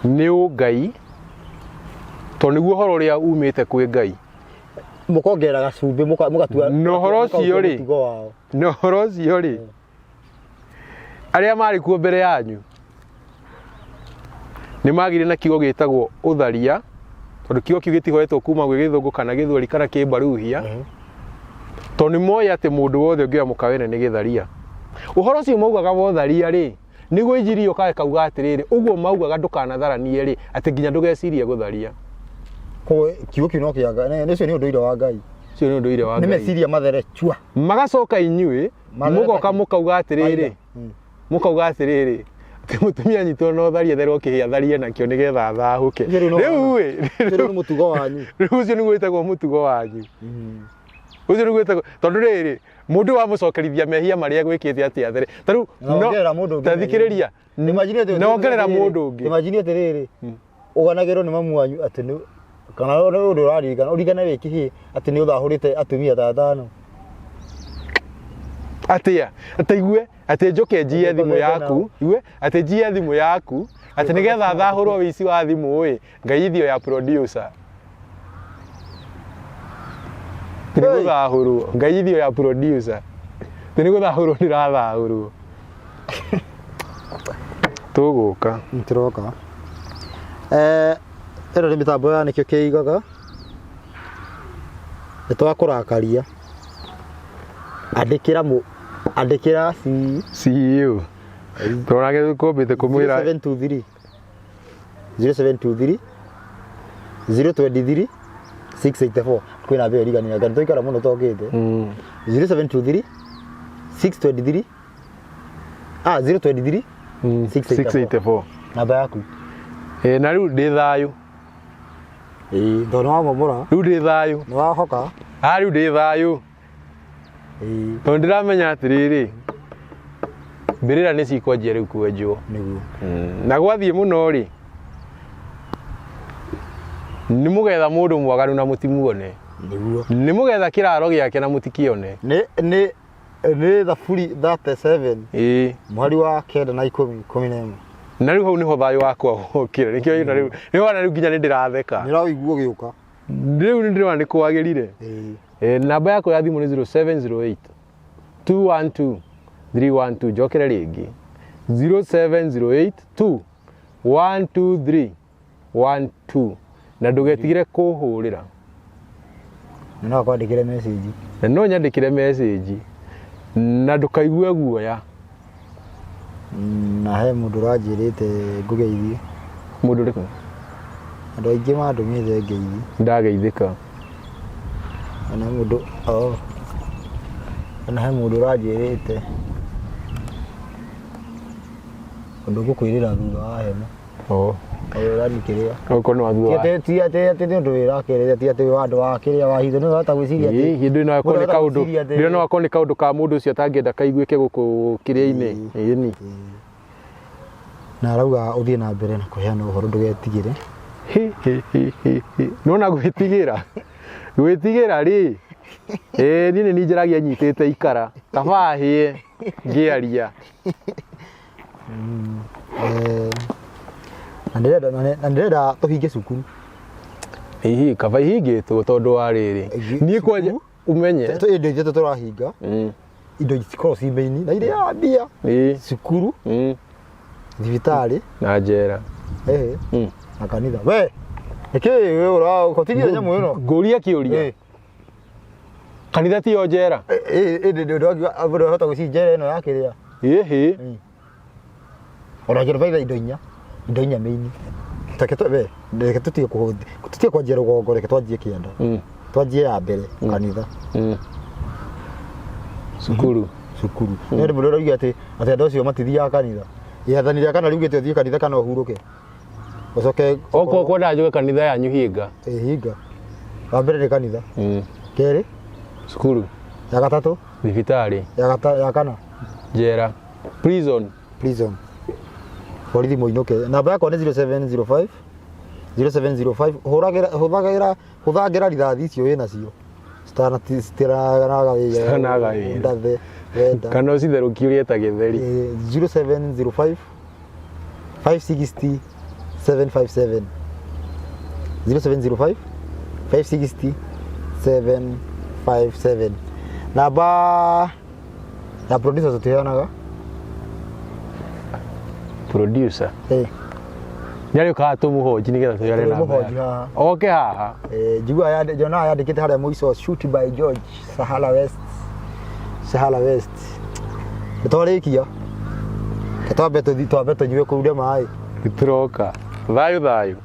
Nĩ ũngai, tondũ nĩguo ũhoro ũrĩa umĩte kwĩ Ngai. Mũkongerera gacumbĩ, mũgatua Na ũhoro ũcio rĩ, mũtugo wao. Na ũhoro ũcio rĩ, arĩa marĩ kuo mbere yanyu nĩ magire na kiugo gĩtagwo ũtharia, tondũ kiugo kĩu gĩtihoetwo kuma gwĩ Gĩthũngũ kana Gĩthweri kana Kĩmbaruhia, tondũ nĩ moĩ atĩ mũndũ wothe ũngĩoya mũka wene nĩ gĩtharia. Ũhoro ũcio maugaga wa ũtharia rĩ, nĩguo injiri yũkaga ĩkauga atĩrĩrĩ, ũguo maugaga ndũkanatharanie rĩ, atĩ nginya ndũgecirie gũtharia. Koguo kiugo kĩu no kĩa Ngai, ũcio nĩ ũndũire wa Ngai. Ũcio nĩ ũndũire wa Nĩ Ngai. meciria mathere chua. Magacoka inyuĩ Mathere mũgoka ta kĩ? mũkauga atĩrĩrĩ, mũkauga atĩrĩrĩ, atĩ mũtumia anyitwo na ũtharia therwo kĩhĩa atharie nakĩo nĩgetha athahũke. Ũcio rĩu no Rĩu ĩ, Ũcio rĩu nĩ mũtugo wanyu. Rĩu ũcio nĩguo wĩtagwo mũtugo wanyu. Ũcio nĩguo wĩtagwo, tondũ rĩrĩ, mũndũ wamũcokerithia mehia marĩa gwĩkĩte atĩ athere. Ta rĩu Na wongerera mũndũ ũngĩ ta thikĩrĩria. Imagine atĩ Na wongerera mũndũ ũngĩ. Imagine atĩrĩrĩ, ũganagĩrwo nĩ mamu wanyu atĩ nĩ kana nĩ ũndũ ũraririkana, ũririkane wĩ kĩhĩĩ atĩ nĩ ũthahũrĩte atumia ta atano. Atĩa? Atĩ igue, atĩ njũke njiye thimũ Ũkomete yaku, nao. igue, atĩ njiye thimũ yaku, atĩ nĩgetha thahũrwo wĩici wa thimũ ĩ, ngaithio ya producer. Nĩ Hey. gũthahũrwo, ngaithio ya producer. Nĩ gũthahũrwo ndĩrathahũrwo. Tũgũka. Tũroka. Ĩno nĩ mĩtambo ya nĩkĩo kĩigaga. Nĩ twakũrakaria. Andĩkĩra mũ, andĩkĩra C CEO. Tũrage kũmbĩte kũmwĩra 0723 0723 023 684. Kwĩna mbĩa iriganĩra ngai tũikara mũno tokĩte. 0723 623, ah, 023 684. 684. Namba yaku. Na rĩu ndĩ thayũ. Ĩĩ, tondũ nĩ wamomora. Rĩu ndĩ thayũ. Nĩ wahoka. Ah, rĩu ndĩ thayũ. Ĩĩ. Tondũ ndĩramenya atĩrĩrĩ, mbĩrĩra nĩ cikwanjia rĩu kwenjwo. Nĩguo. Na gwathiĩ mũno rĩ, nĩ mũgetha mũndũ mwaganu na mũtimuone. Nĩguo. Nĩ mũgetha kĩraro gĩake na mũtikĩone. Nĩ Thaburi 37 mũhari wa 9 na 11. Na rĩu hau nĩho thayũ wakwa wokire. Nĩkĩo na rĩu nĩho na rĩu nginya nĩ ndĩratheka. Nĩ ũraũigua ũgĩũka. Rĩu nĩ ndĩrona nĩ kwagĩrire. Namba yakwa ya thimũ nĩ 0708 212 312. Njokere rĩngĩ, 0708 2 1 2 3 1 2, na ndũgetigĩre kũhũrĩra. Na no akwandĩkĩre message. Na no nyandĩkĩre message. Na ndũkaigue guoya. Na he mũndũ ũranjĩrĩte ngũgeithie. Mũndũ ũrĩkũ? Andũ aingĩ mandũmĩte ngeithie. Ndageithĩka. Ona mũndũ oh. Ona he mũndũ ũranjĩrĩte ũndũ ngũkwĩrĩra thutha wa hema. Oh. Ũrani kĩrĩa. Okorwo nĩ wa thutha wa. Ti atĩ atĩ nĩ ũndũ wĩra kĩrĩa ti atĩ wa andũ wa kĩrĩa wa hitho nĩ ũrahota gwĩciria atĩ. Ĩĩ, hĩndĩ ĩno akorwo nĩ Mũndũ kaũndũ gwĩciria atĩ- hĩndĩ ĩno akorwo nĩ kaũndũ ka mũndũ ũcio atangĩenda kaiguĩke gũkũ kĩrĩa-inĩ. Ĩni. Na arauga ũthiĩ na mbere na kũheana ũhoro ndũgetigĩre. Hi, hi, hi, hi, hi. Nona gwĩtigĩra. Gwĩtigĩra rĩ. Ĩĩ niĩ nĩ niĩ njaragia nyitĩte ikara. Kaba hĩe ngĩaria. Eh, na ndĩrenda na ndĩrenda tũhinge cukuru. Hihi kaba ihingĩtwo tondũ wa rĩrĩ. Ĩngĩ- Niĩ kwanja cukuru? umenye. Tũ indo ithatũ tũrahinga indo cikoragwo ci main na iria mbia Ĩĩ. cukuru thibitarĩ Na njera. ehe na kanitha we nĩkĩ we ũrakotigia nyamũ ĩno Ngũria kĩũria. Ĩ. Kanitha tiyo njera. Ĩ ndũrahota gwĩciria njera ĩno ya kĩrĩa Ĩhĩ. ona njera baitha indo inya indo inya main reke tu we reke tutige tutige kwanjia rũgongo reke twanjie kĩanda twanjie ya mbere kanitha Cukuru. Cukuru nĩ andũ mũndũ ũrauga atĩ atĩ andũ acio matithiaga kanitha rĩathani rĩa kana riugĩte ũthiĩ kanitha kana ũhurũke ũcoke Okorwo kwenda njuge kanitha yanyu hinga. Ĩ, hinga wa mbere nĩ kanitha kerĩ Cukuru. Ya gatatũ Thibitarĩ. Ya gata, ya kana Njera. Prison. Prison borithi mũinũke namba yakwa nĩ 0705 0705 hũragĩra hũthagĩra hũthagĩra rithathi icio wĩ nacio citiranaga wĩra Citiranaga wĩra. ndathe wenda Kana ũcitherũkie ũrĩe ta gĩtheri. 0705 560 757 0705 560 757 namba ya producer tũtiheanaga Producer. Eh, Nĩ arĩũkaga tũmũhonji nĩgetha tũheane namba Tũmũhonji yake. haha. Oke haha. Njiguaga nyonaga yandĩkĩte harĩa mũico shoot by George Sahara West Sahara West nĩ twarĩkia twambe tũthiĩ twambe tũnyue kũu maĩ Nĩ tũroka. Thayũ thayũ.